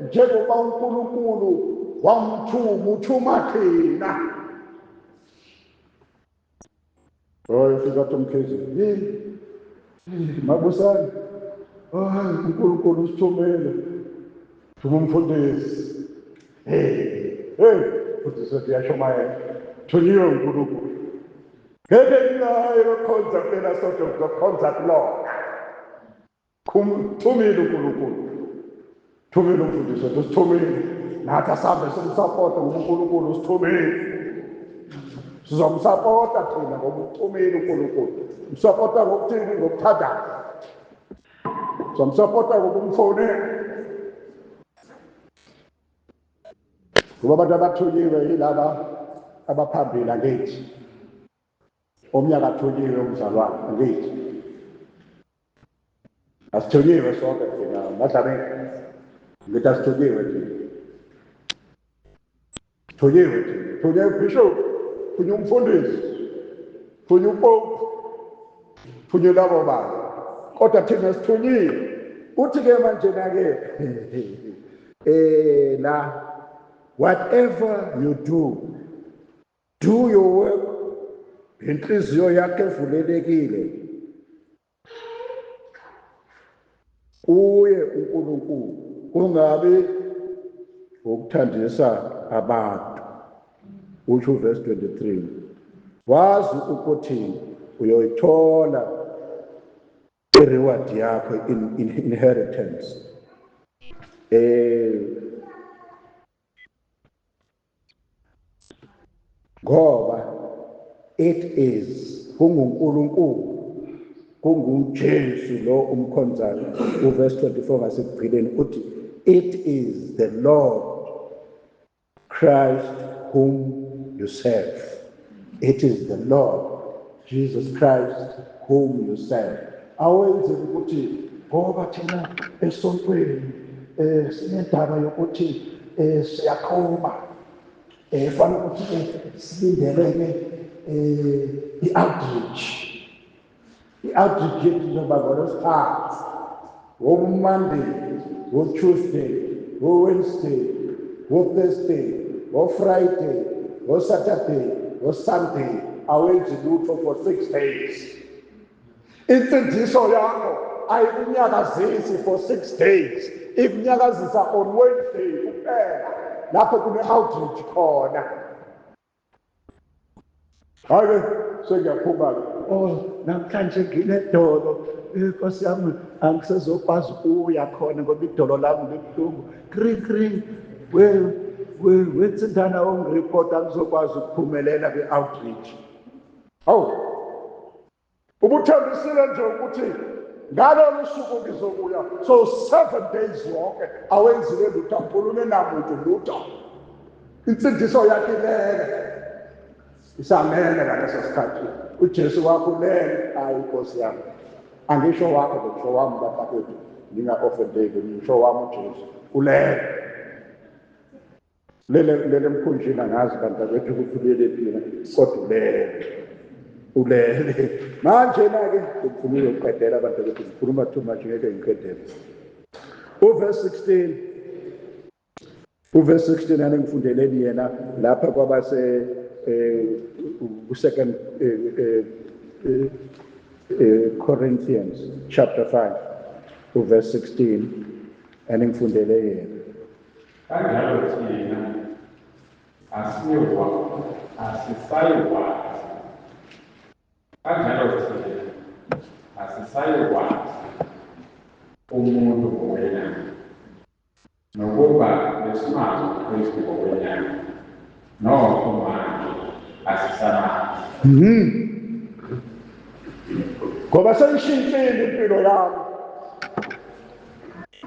njengoba uNkulunkulu wamthuma, uthuma thina. Oh, fika Mkhize, yini Mabusane, hayi uNkulunkulu usithumele, thuma umfundisi. Hey, hey, mfundisi uyashumayela, thunyiwe uNkulunkulu. Ngeke ngingaye kokhonza kulela sonto, ngizokhonza kulona. Thumile uNkulunkulu, thumile umfundisi wethu, usithumile. Nathi asambe simsapota ngoba uNkulunkulu usithumile. Sizomsapota thina ngoba uthumile uNkulunkulu. Msapota ngokuthini? Ngokuthandaza. Sizomsapota ngokumfonela. Ngoba abantu abathunyiwe yilaba abaphambili angithi. Omnye akathunyiwe umzalwane angithi. Asithunyiwe sonke thina madlamini. Ngithi asithunyiwe thina. Thunyiwe thina. Thunyiwe ubishop, thunyiwe umfundisi, thunyiwe upope, thunyiwe labo bantu. Kodwa thina sithunyiwe. Uthi ke manje na ke la, whatever you do, do your work inhliziyo yakhe evulelekile. Uye uNkulunkulu kungabi ukuthandisa abantu. Usho verse 23, wazi ukuthi uyoyithola i-reward yakho in inheritance. Ngoba it is kunguNkulunkulu, kunguJesu lo umkhonzayo. Uverse 24 ngasekugcineni uthi it is the Lord Christ whom you serve. It is the Lord Jesus Christ whom you serve. Awenze ukuthi ngoba thina esontweni sinendaba yokuthi siyaqhuma, fanele ukuthi silindeleke i-outreach. I-outreach yethu izoba ngoLwesithathu, ngoMonday, ngoTuesday, ngoWednesday, ngoThursday, ngoFriday, ngoSaturday, ngoSunday. Awenzi lutho for 6 days. Insindiso yakho ayikunyakazisi for 6 days, ikunyakazisa on Wednesday kuphela lapho kune-outreach khona. Hhayi-ke sengiyaphuma-ke, oh namhlanje nginedolo, Nkosi yami angisezokwazi ukuya khona ngoba idolo lami libuhlungu. Kring kring, wetsindana ongireport angizokwazi ukuphumelela kwi-outreach. Hawu, ubuthembisile nje ukuthi ngalolu suku ngizokuya, so 7 days wonke awenzile lutho, akukhulume namuntu lutho. Insindiso yakhe ilele, isamele ngaleso sikhathi. uJesu wakho ulele. Hayi Nkosi yami, angisho wakho, ngisho wami bafowethu, nginga-offendeki, ngisho wami uJesu ulele. Lele lele emkhunjini, angazi bantakwethu ukuthi ulele phina, kodwa ulele, ulele. Manje-ke ngifuna ukuqedela bantakwethu, ngikhuluma too much, ngeke ngiqedele. Uverse 16, uverse 16 ane ngifundeleni yena lapha kwabase ku-second Corinthians chapter 5 uverse 16 ane ngifundele yena. Kanjalo thina asisayikwazi. Kanjalo thina asisayikwazi umuntu ngokwenyama, nokuba besimazi uKristu ngokwenyama, nokho manje asisamazi. Ngoba seyishintshile impilo yami.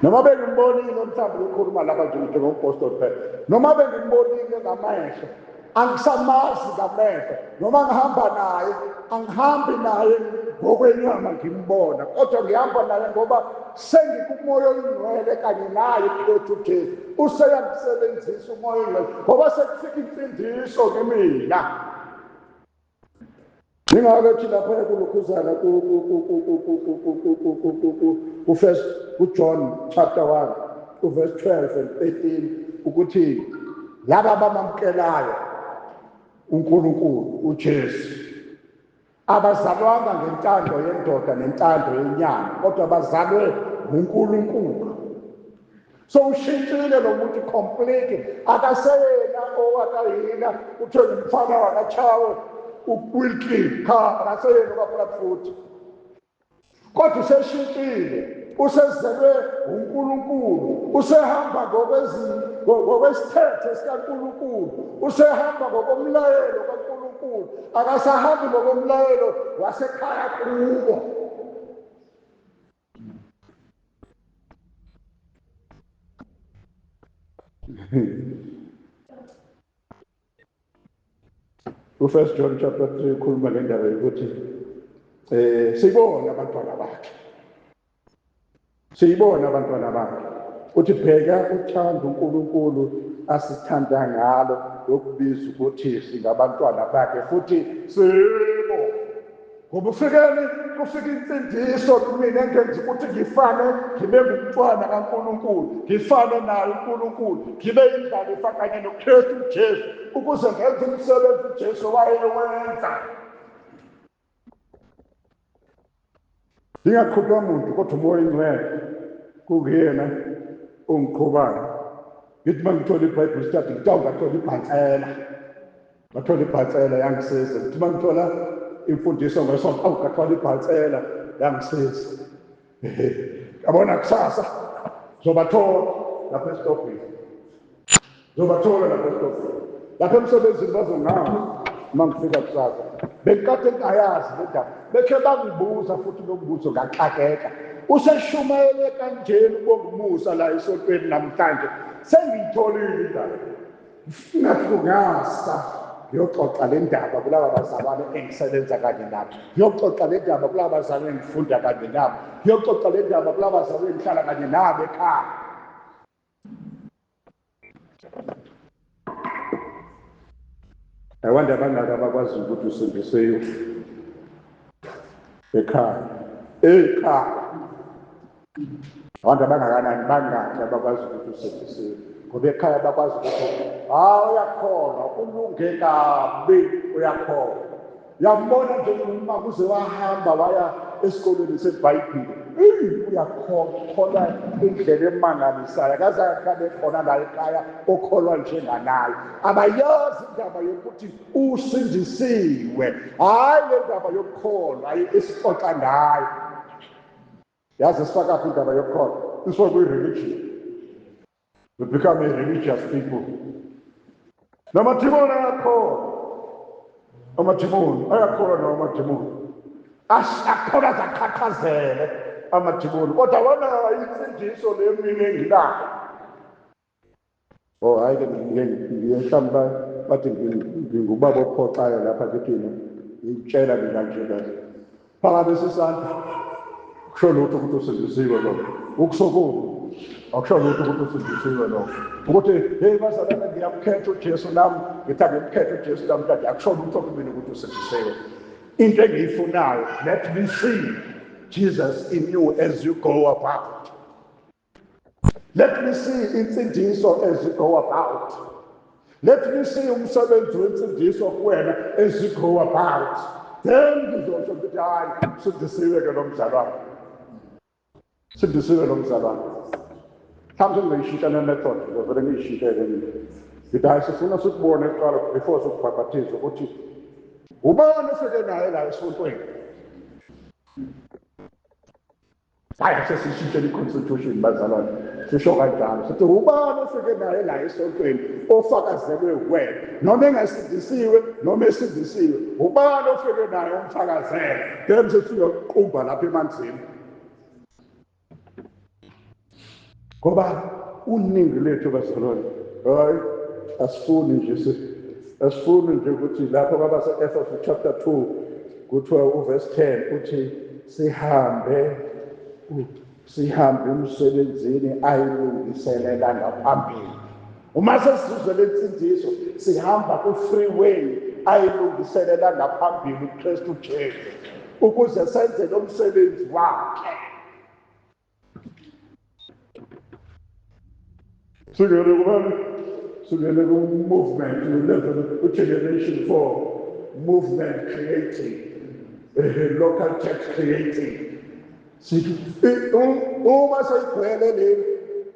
Noma bengimbonile mhlawumbe ngikhuluma lapha nje njengompostoli phela, noma bengimbonile ngamehlo, angisamazi ngamehlo. Noma ngihamba naye, angihambi naye ngokwenyama ngimbona, kodwa ngihamba naye ngoba sengikumoya oyingcwele kanye naye Kristu Jesu. Useyangisebenzisa umoya oyingcwele ngoba sekufika insindiso kimina. Ningake thi lapha kulokhuzana ku first ku John chapter 1 uverse 12 and 13 ukuthi laba abamamkelayo uNkulunkulu uJesu abazalwanga ngentando yendoda nentando yenyama, kodwa bazalwe nguNkulunkulu. So ushintshile lo muntu completely, akaseyena owakayina uthe ngumfana wakaChawe uWilkie, cha, akaseyena okaPlatfoot, kodwa useshintshile, usezelwe uNkulunkulu, usehamba ngokwesithethe sikaNkulunkulu, usehamba ngokomlayelo kaNkulunkulu, akasahambi ngokomlayelo wasekhaya kubo. U-First John chapter 3 ukhuluma ngendaba yokuthi sibona abantwana bakhe, siyibona abantwana bakhe. Uthi bheka uthando uNkulunkulu asithanda ngalo lokubiza ukuthi singabantwana bakhe, futhi sibo. Ngoba ufikeni kufika insindiso kumina engenza ukuthi ngifane ngibe ngumntwana kaNkulunkulu, ngifane naye uNkulunkulu, ngibe indlalifa kanye noKristu Jesu, ukuze ngenze umsebenzi uJesu wayewenza. Ngingaqhutshwa muntu kodwa umoya oyingcwele. Kungiyena ongiqhubayo. Ngithi uma ngithola i-Bible study ngithi awu ngathola ibhansela. Ngathola ibhansela yangisiza. Ngithi uma ngithola imfundiso ngesonto awu ngathola ibhansela yangisiza. Yabona kusasa zobathola lapha esitobhini. Ngizobathola lapha esitobhini. Lapha emsebenzini bazongazi uma ngifika kusasa. Bengikade ngingayazi le ndaba. Bekhe bangibuza futhi lo mbuzo ngaxakeka. Useshumayele kanjena uBongumusa la esontweni namhlanje. Sengiyitholile indaba. Ngathi kungasa ngiyoxoxa le ndaba kulaba bazalwane engisebenza kanye nabo. Ngiyoxoxa le ndaba kulaba bazalwane engifunda kanye nabo. Ngiyoxoxa le ndaba kulaba bazalwane engihlala kanye nabo ekhaya. I wonder abangaki abakwazi ukuthi usindisiwe ekhaya ekhaya abantu abangakanani bangaki abakwazi ukuthi usindisiwe ngoba ekhaya bakwazi ukuthi hayi uyakholwa ulunge kabi uyakholwa Yambona nje uma kuze wahamba waya esikolweni seBhayibhile. Eyi uyakholwa indlela emangalisayo. Akazange abe khona la ekhaya okholwa njenganaye. Abayazi indaba yokuthi usindisiwe. Hhayi le ndaba yokukholwa esixoxa ngayo. Yazi sifakaphi indaba yokukholwa? Isifakwe kwi-religion. We become a religious people. Namadimoni ayakholwa. Amadimoni ayakholwa nawo amadimoni. Akholwa azaqhaqhazele amadimoni. Kodwa wona insindiso le mina enginayo. Oh hayi ke mhlawumbe bathi ngingubaba ophoxayo lapha kithina. Ngikutshela mina nje kahle. Phakamisa isandla. Kusho lutho ukuthi usindisiwe lokho. Ukusukuma. Akusho lutho ukuthi usindisiwe lokho. Ukuthi hey bazalwane ngiyamkhetha uJesu nami, ngithi angimkhethe uJesu namhlanje akusho lutho kumina ukuthi usindisiwe. Into engiyifunayo, let me see Jesus in you as you go about. Let me see insindiso as you go about. Let me see umsebenzi wensindiso kuwena as you go about. Then ngizosho ukuthi hayi sindisiwe ke lo mzalwane. Sindisiwe lo mzalwane. Mhlawumbe sengingayishintsha ne-method ngizovele ngiyishintshe-ke mina. Ngithi hayi sifuna sikubone kuqala before sikubhaphathize ukuthi ubani ofike naye la esontweni. Hayi sesishintshela i-constitution bazalwane sisho kanjalo sithi ubani ofike naye la esontweni ofakazelwe wena noma engasindisiwe noma esindisiwe ubani ofike naye umfakazele then sesiyoqumba lapha emanzini ngoba uningi lethu bazalwane hayi asifuni nje asifuni nje ukuthi lapho kwabase-Efesu chapter 2 kuthiwa uverse 10 uthi sihambe sihambe emsebenzini ayilungiselela ngaphambili uma sesizuze le nsindiso sihamba ku-freeway ayilungiselela ngaphambili uKristu Jesu ukuze senze lo msebenzi wakhe Singene kubani? Singene ku-movement, level, ku-generation four, movement creating, local church creating. Sithi uma seyigcwele leli,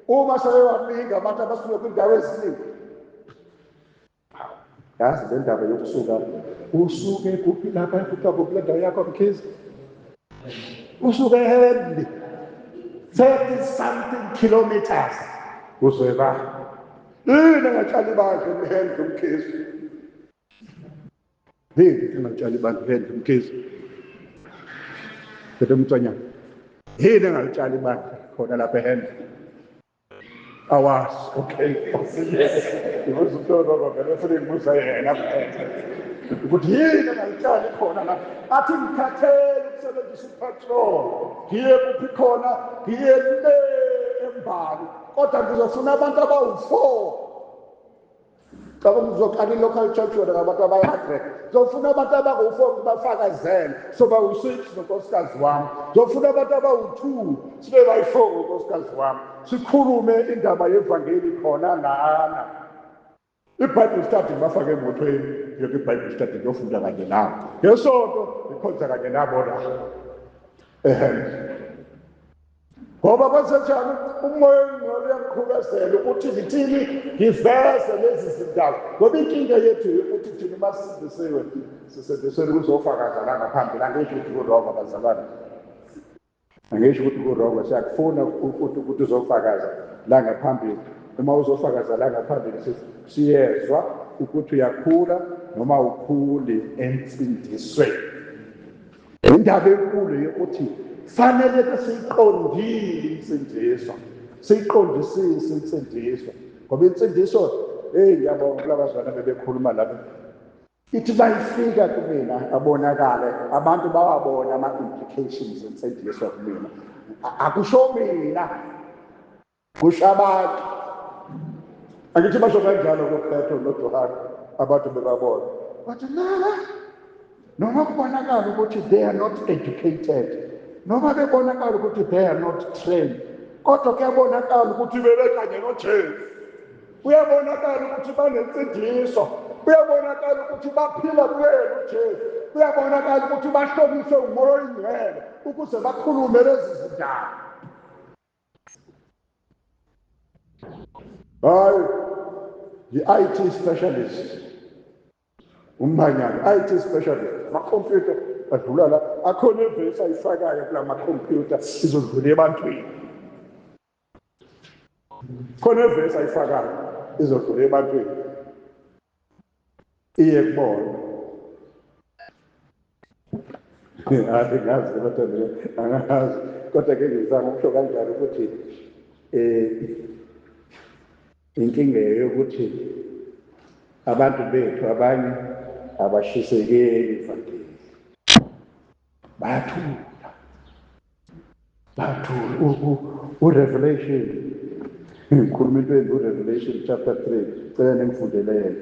uma sebebaningi abantu abasuka kwindawo eziningi, yazi le ndaba yokusuka usuke kuphi lapha kuthiwa kuphi le ndawo yakho mkhize usuke ehenley 30 something kilometers uze la yini engatshali ibandla emhendle umkhize yini engatshali ibandla ehendle umkhize Tete umtswanyana yini engalitshali ibandla khona lapha ehendle Awazi, okay. Ngibuza uToro vele ufuna ngibuza yena kuphela. Ukuthi yini engayitshali khona la? Athi ngikhathele ukusebenzisa ipetrol. Ngiye kuphi khona? Ngiye le embali. Kodwa ngizofuna abantu abawu-four Cabanga uzoqala i-local church wena ngabantu abayi-hundred. Zofuna abantu abangu-four kubafakazele. Soba u-six nonkosikazi wami. Zofuna abantu abawu-two sibe bayi-four ngonkosikazi wami. Sikhulume indaba yevangeli khona lana. I-Bible study ngibafake emotweni ngiye kwi-Bible study ngiyofunda kanye nabo. Ngesonto ngikhonza kanye nabo la. Ehhe. Ngoba kwenzenjani umoya oyingcwele uyangiqhubezela ukuthi ngithini ngiveze lezi zindaba. Ngoba inkinga yethu ukuthi thina uma sisindisiwe sisindisiwe kuzofakaza la ngaphambili. Angisho ukuthi kurongo bazalwane, angisho ukuthi kurongo, siyakufuna ukuthi uzofakaza la ngaphambili. Uma uzofakaza la ngaphambili siyezwa ukuthi uyakhula noma ukhuli ensindisweni. Indaba enkulu yokuthi fanele ke siyiqondile insindiso, siyiqondisise insindiso, ngoba insindiso, hey, ngiyabonga kulabazwana bebekhuluma lapha, ithi bayifika kumina abonakale abantu bawabona ama-implications ensindiso kumina. Akusho mina, kusho abantu. Angithi basho kanjalo koPetro noJohane, abantu bebabona bathi la, noma kubonakala ukuthi they are not educated, noma bebonakala ukuthi they are not trained, kodwa kuyabonakala ukuthi bebekanye noJesu, kuyabonakala ukuthi banensindiso, kuyabonakala ukuthi baphila kuyena uJesu, kuyabonakala ukuthi bahlomiswe uMoya oyiNgcwele ukuze bakhulume lezi zindaba. Hayi, yi-IT specialist umbanyana, IT specialist, amakhompyutha adlula la, akhona ivesi ayifakayo kula makhompyutha izodlula ebantwini, khona ivesi ayifakayo izodlula ebantwini iye kubona. Angazi kodwa angazi, kodwa ke ngizama ukusho kanjalo ukuthi inkinga yokuthi abantu bethu abanye abashisekeli ivangeli, bayathula, bayathula. URevelation, ngikhuluma into embi, uRevelation chapter 3, cela ningifundele yena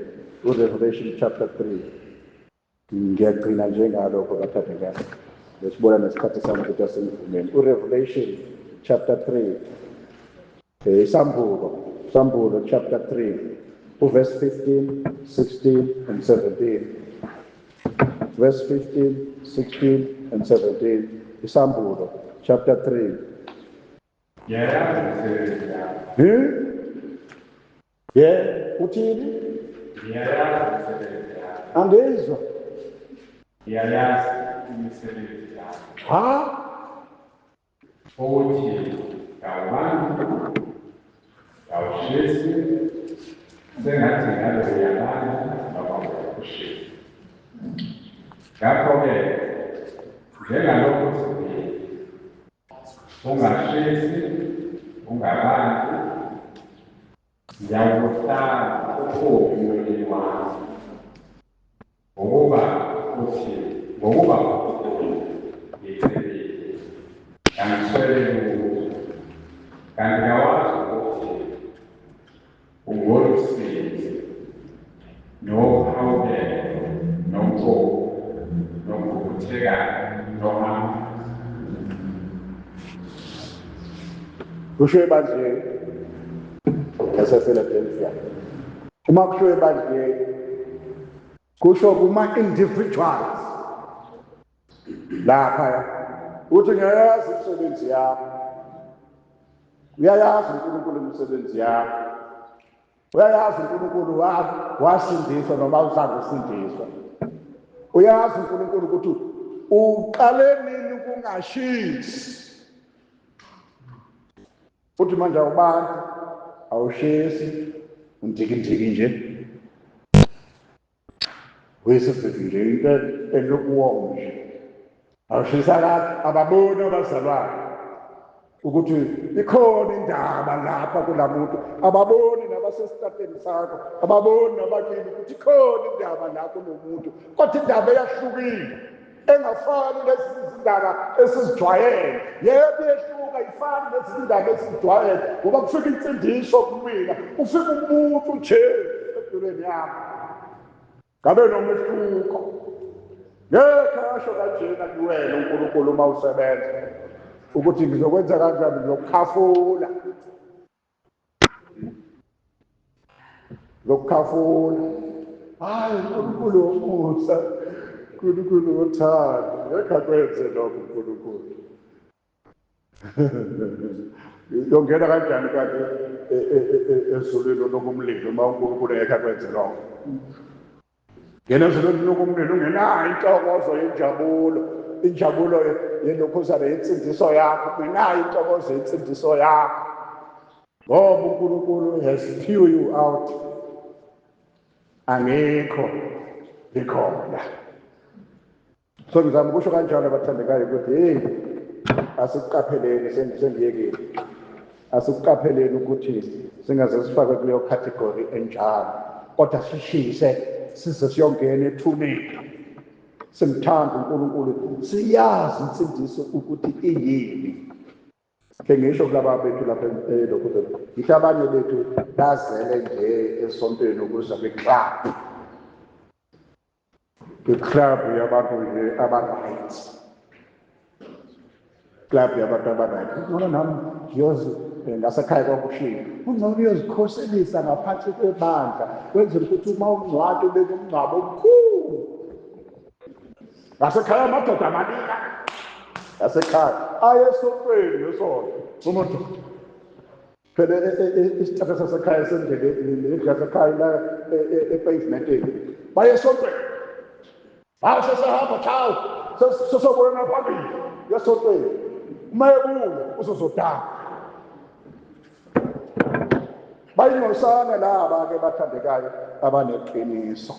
uRevelation chapter 3. Ngiyagcina njengalokho bathandekayo, besibona nesikhathi sami ukuthi asingivumeli. uRevelation chapter 3, Isambulo, Sambulo chapter 3, verse 15, 16 and 17. Verse 15, 16 and 17. Isambulo chapter 3. Ngiyayazi imisebenzi yakho. Yeah, uthini? Ngiyayazi imisebenzi yakho. Angizwa. Ngiyayazi imisebenzi yakho. Ha? Uthi kawubani, kawushisi, sengathi ngabe uyabani noma uyakushisa. Ngakho-ke, njengalokhu uthini, ungashisi, ungabandi, ngiyakuhlala ukhuphi emlonyeni wami. Ngokuba uthi, ngokuba ngicebile, kangiswele lutho, kanti kawazi ukuthi ungolusizi, nohawukelo, nompofu, nogugudlekayo, nohambayo. Kusho ebandleni lasePhiladelphia. Uma kusho ebandleni, kusho kuma-individuals lapha. Uthi ngiyayazi imisebenzi yakho, uyayazi uNkulunkulu imisebenzi yakho, uyayazi uNkulunkulu wasindiswa noma usangusindiswa, uyazi uNkulunkulu ukuthi uqale nini ukungashisi. Futhi manje awubantu, awushisi, undikindiki nje, uyisififi nje, into elukuwom nje, awushisa kahle. Ababoni abazalwane ukuthi ikhona indaba lapha kulamuntu, ababoni nabasesitrateni sakho, ababoni nabakini ukuthi ikhona indaba la kunomuntu, kodwa indaba eyahlukile engafani lezi zindaba esizijwayele. Yebo, iyehluka, ifani lezi zindaba esizijwayele, ngoba kufika insindiso kumina, kufika umuntu nje empilweni yami, ngabe nomehluko. Ngeke asho kanjena kuwena uNkulunkulu uma usebenza ukuthi ngizokwenza kanjani, ngizokukhafula, ngizokukhafula. Hayi, uNkulunkulu womusa, uNkulunkulu wothando, ngeke akwenze lokho uNkulunkulu. Yongena kanjani kanti ezulwini lokumlilo uma uNkulunkulu engekho akwenze lokho? Ngena ezulwini lokumlilo ungenayo intokozo yenjabulo, injabulo yelokhuzana yensindiso yakho, ungenayo intokozo yensindiso yakho. Ngoba uNkulunkulu has pew you out. Angikho ngikhona. So ngizama ukusho kanjalo abathandekayo ukuthi hey, asikuqapheleni, sengiyekile. Asikuqapheleni ukuthi singaze sifakwe kuleyo category enjalo, kodwa sishise size siyongena ethuneni. Simthanda uNkulunkulu, siyazi insindiso ukuthi iyini. Ke ngisho kulaba bethu lapha elokhu, ngithi abanye bethu bazele nje esontweni ukuze kwi-club. I-club yabantu nje aba-right. Club yabantu aba-right. Ngcono nami ngiyozi ngasekhaya kwakushiwo, ungcono uyozikhoselisa ngaphansi kwebandla, kwenzela ukuthi uma ungcwatshwa ube nomngcwabo omkhulu. Ngasekhaya amadoda amaningi ngasekhaya aye esontweni ngesonto umuntu phela isithatha sasekhaya sendleleni, indlu yasekhaya la epavementeni, baye esontweni. Hawu, sesahamba, chawu, sesobonana phambili esontweni. Uma ebuya uzozodaka. Bayingcosana laba ke bathandekayo abaneqiniso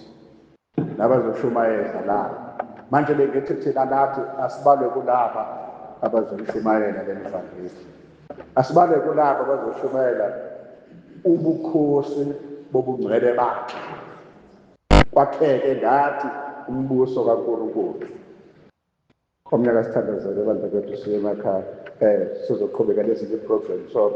nabazoshumayela la. Manje bengithi thina nathi asibalwe kulaba abazoshumayela leli vangeli. Asibalwe kulaba abazoshumayela ubukhosi bobungcwele bakhe. Kwakheke ngathi umbuso kaNkulunkulu. Omnyaka sithandazele bandla kwethu siye emakhaya. Sizoqhubeka nezinye program. So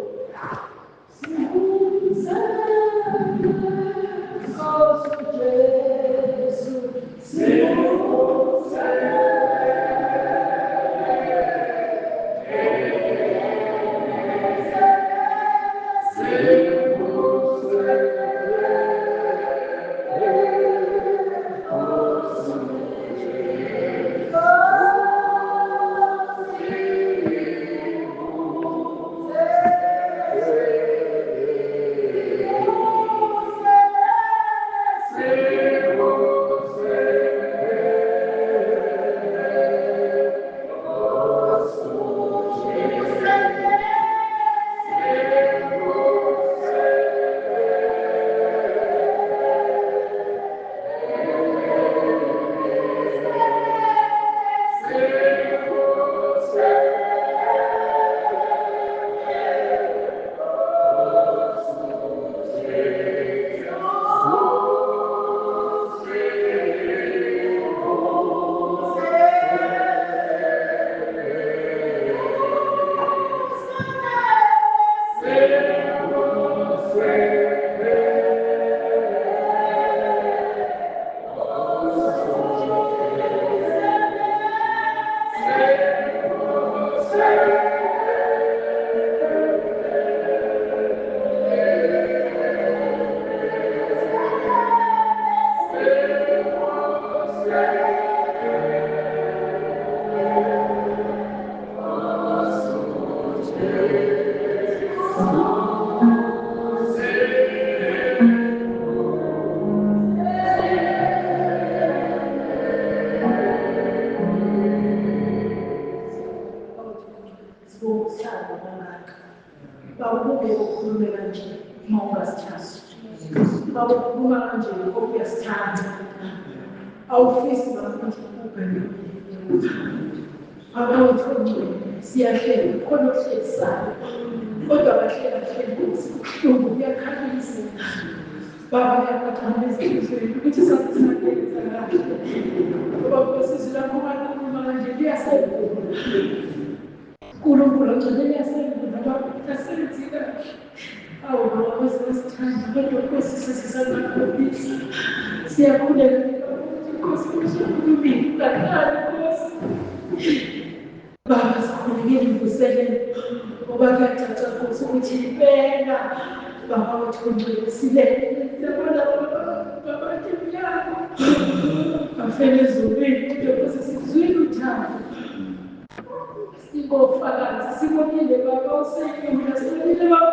Singofakazi, sibonile baba usenyula, sibonile baba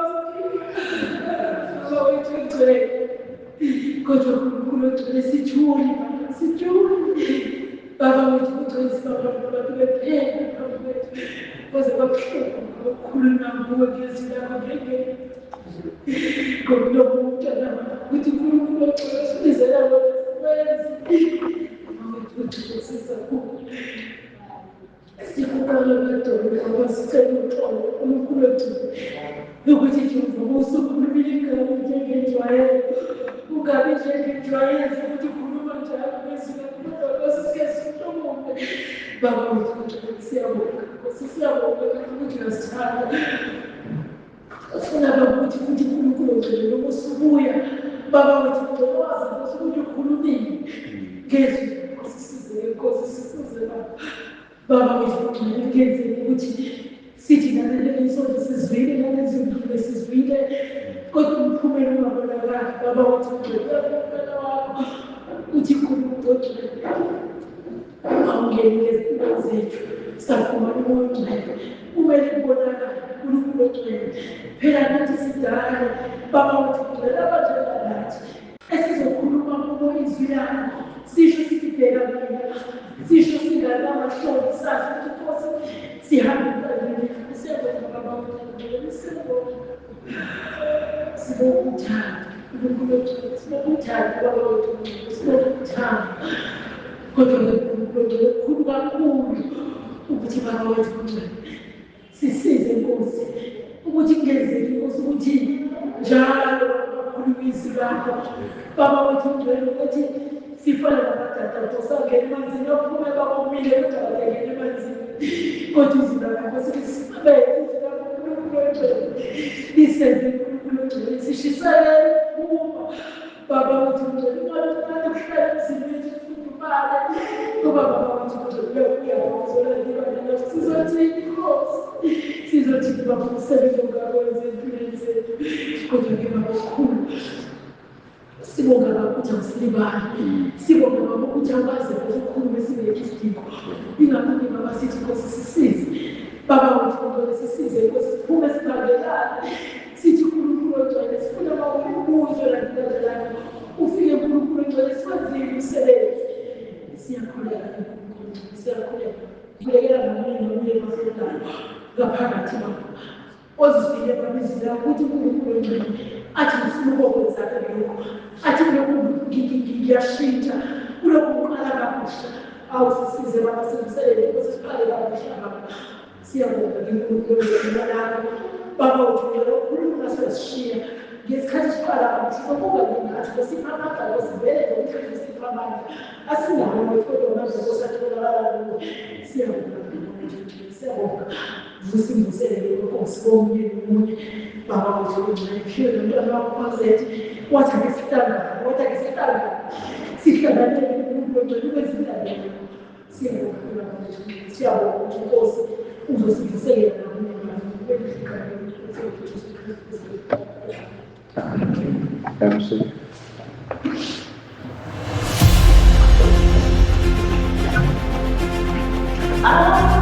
baba wethu ogcwele. Kodwa uNkulunkulu ogcwele sithuli baba, sithuli. Baba wethu ogcwele sibaba abantu bephela baba wethu. Kwaze kwabuhlungu ukukhuluma kuwe ngezwi lakho ngeke. Ngomlomo womntwana wakho ukuthi uNkulunkulu ogcwele usibizela wena sikwenze. Baba wethu ogcwele siza kuwe. Sikuqala amadolo baba sicela uxolo uNkulunkulu ogcwele. Ukuthi Jehova usukhulumile igama njengenjwayelo. Ungabi njengenjwayelo ukuthi ukhuluma njalo ngezwi lakho kodwa Nkosi sike sihlomule. Baba wethu ogcwele siyabonga. Nkosi siyabonga ukuthi uyasithanda. Ufuna baba ukuthi futhi uNkulunkulu ogcwele noma usubuya. Baba wethu ogcwele wazi Nkosi ukuthi ukhulumile. Ngezwi Nkosi size Nkosi sisize baba. Baba wethu ogcwele kungenzeki ukuthi sithi naleli isonto sizwile nalezi zinto sizwile kodwa umphumela ungabonakali. Baba wethu ogcwele umphumela wakho uthi uNkulunkulu ogcwele awungenile ezimpilweni zethu safumana umoya ogcwele kumele kubonakale uNkulunkulu ogcwele. Phela nathi sidala baba wethu ogcwele abanjenganathi esizokhuluma kubo izwi lakho sisho sithi bheka mina sisho singanamahloni sazi ukuthi Nkosi sihambe emhlabeni. Siyabonga baba wethu ogcwele, siyabonga. Sibonga uthando uNkulunkulu ogcwele, sibonga uthando baba wethu ogcwele, sibonga uthando. Kodwa ke uNkulunkulu ogcwele kukhulu kakhulu ukuthi baba wethu ogcwele sisize Nkosi ukuthi kungenzeki Nkosi ukuthi njalo bakhuluma izwi lakho baba wethu ogcwele ukuthi sifane namadada sangena emanzini aphume babomile kodwa abangena emanzini kodwa izwi lakho Nkosi lisibeke izwi lakho uNkulunkulu ogcwele lisenze uNkulunkulu ogcwele sishisekele ukuphuma baba wethu ogcwele ungabe ungathi kuhlala emzini wethu sifudumale ngoba baba wethu ogcwele uyabuya uzolanda ibandla sizothini Nkosi sizothini baba umsebenzi ongakwenza empilweni zethu kodwa ke baba omkhulu sibonga baba ukuthi awusilibali sibonga baba ukuthi awukaze ukukhulume singekho isidingo ingakho-ke baba sithi Nkosi sisize baba wethu ogcwele sisize Nkosi siphume sibambelane sithi uNkulunkulu ogcwele sifuna baba ukubuzwe landibandla lakho ufike uNkulunkulu ogcwele siwenzile umsebenzi siyakhuleka uNkulunkulu siyakhuleka khulekela ngamunye nomunye bafundayo ngaphakathi baba ozizwile baba izwi lakho ukuthi uNkulunkulu ogcwele athi ngifuna ukokwenza lokho athi kulokhu ngiyashintsha kulokhu ngiqala kabusha awusisize baba silungiselele Nkosi siqale kabusha baba siyabonga ngenkulunkulu lakho baba uthumela ukhuluma siyasishiya ngesikhathi siqala kabusha sokuba ngenkathi Nkosi amandla Nkosi vele ngokuthi sipha amandla asinawo kodwa amandla Nkosi atholakala kuwe siyabonga siyabonga vusa imvuselelo Nkosi komunye nomunye baba wethu ogcwele mshiye nomntwana wakho wazethi wathi ake sihlangane wathi ake sihlangane sihlanganele uNkulunkulu ogcwele ukwenza siyabonga baba wethu siyabonga ukuthi Nkosi uzosivuselela ngamunye ngamunye Jesu Kristu. MC. Ah.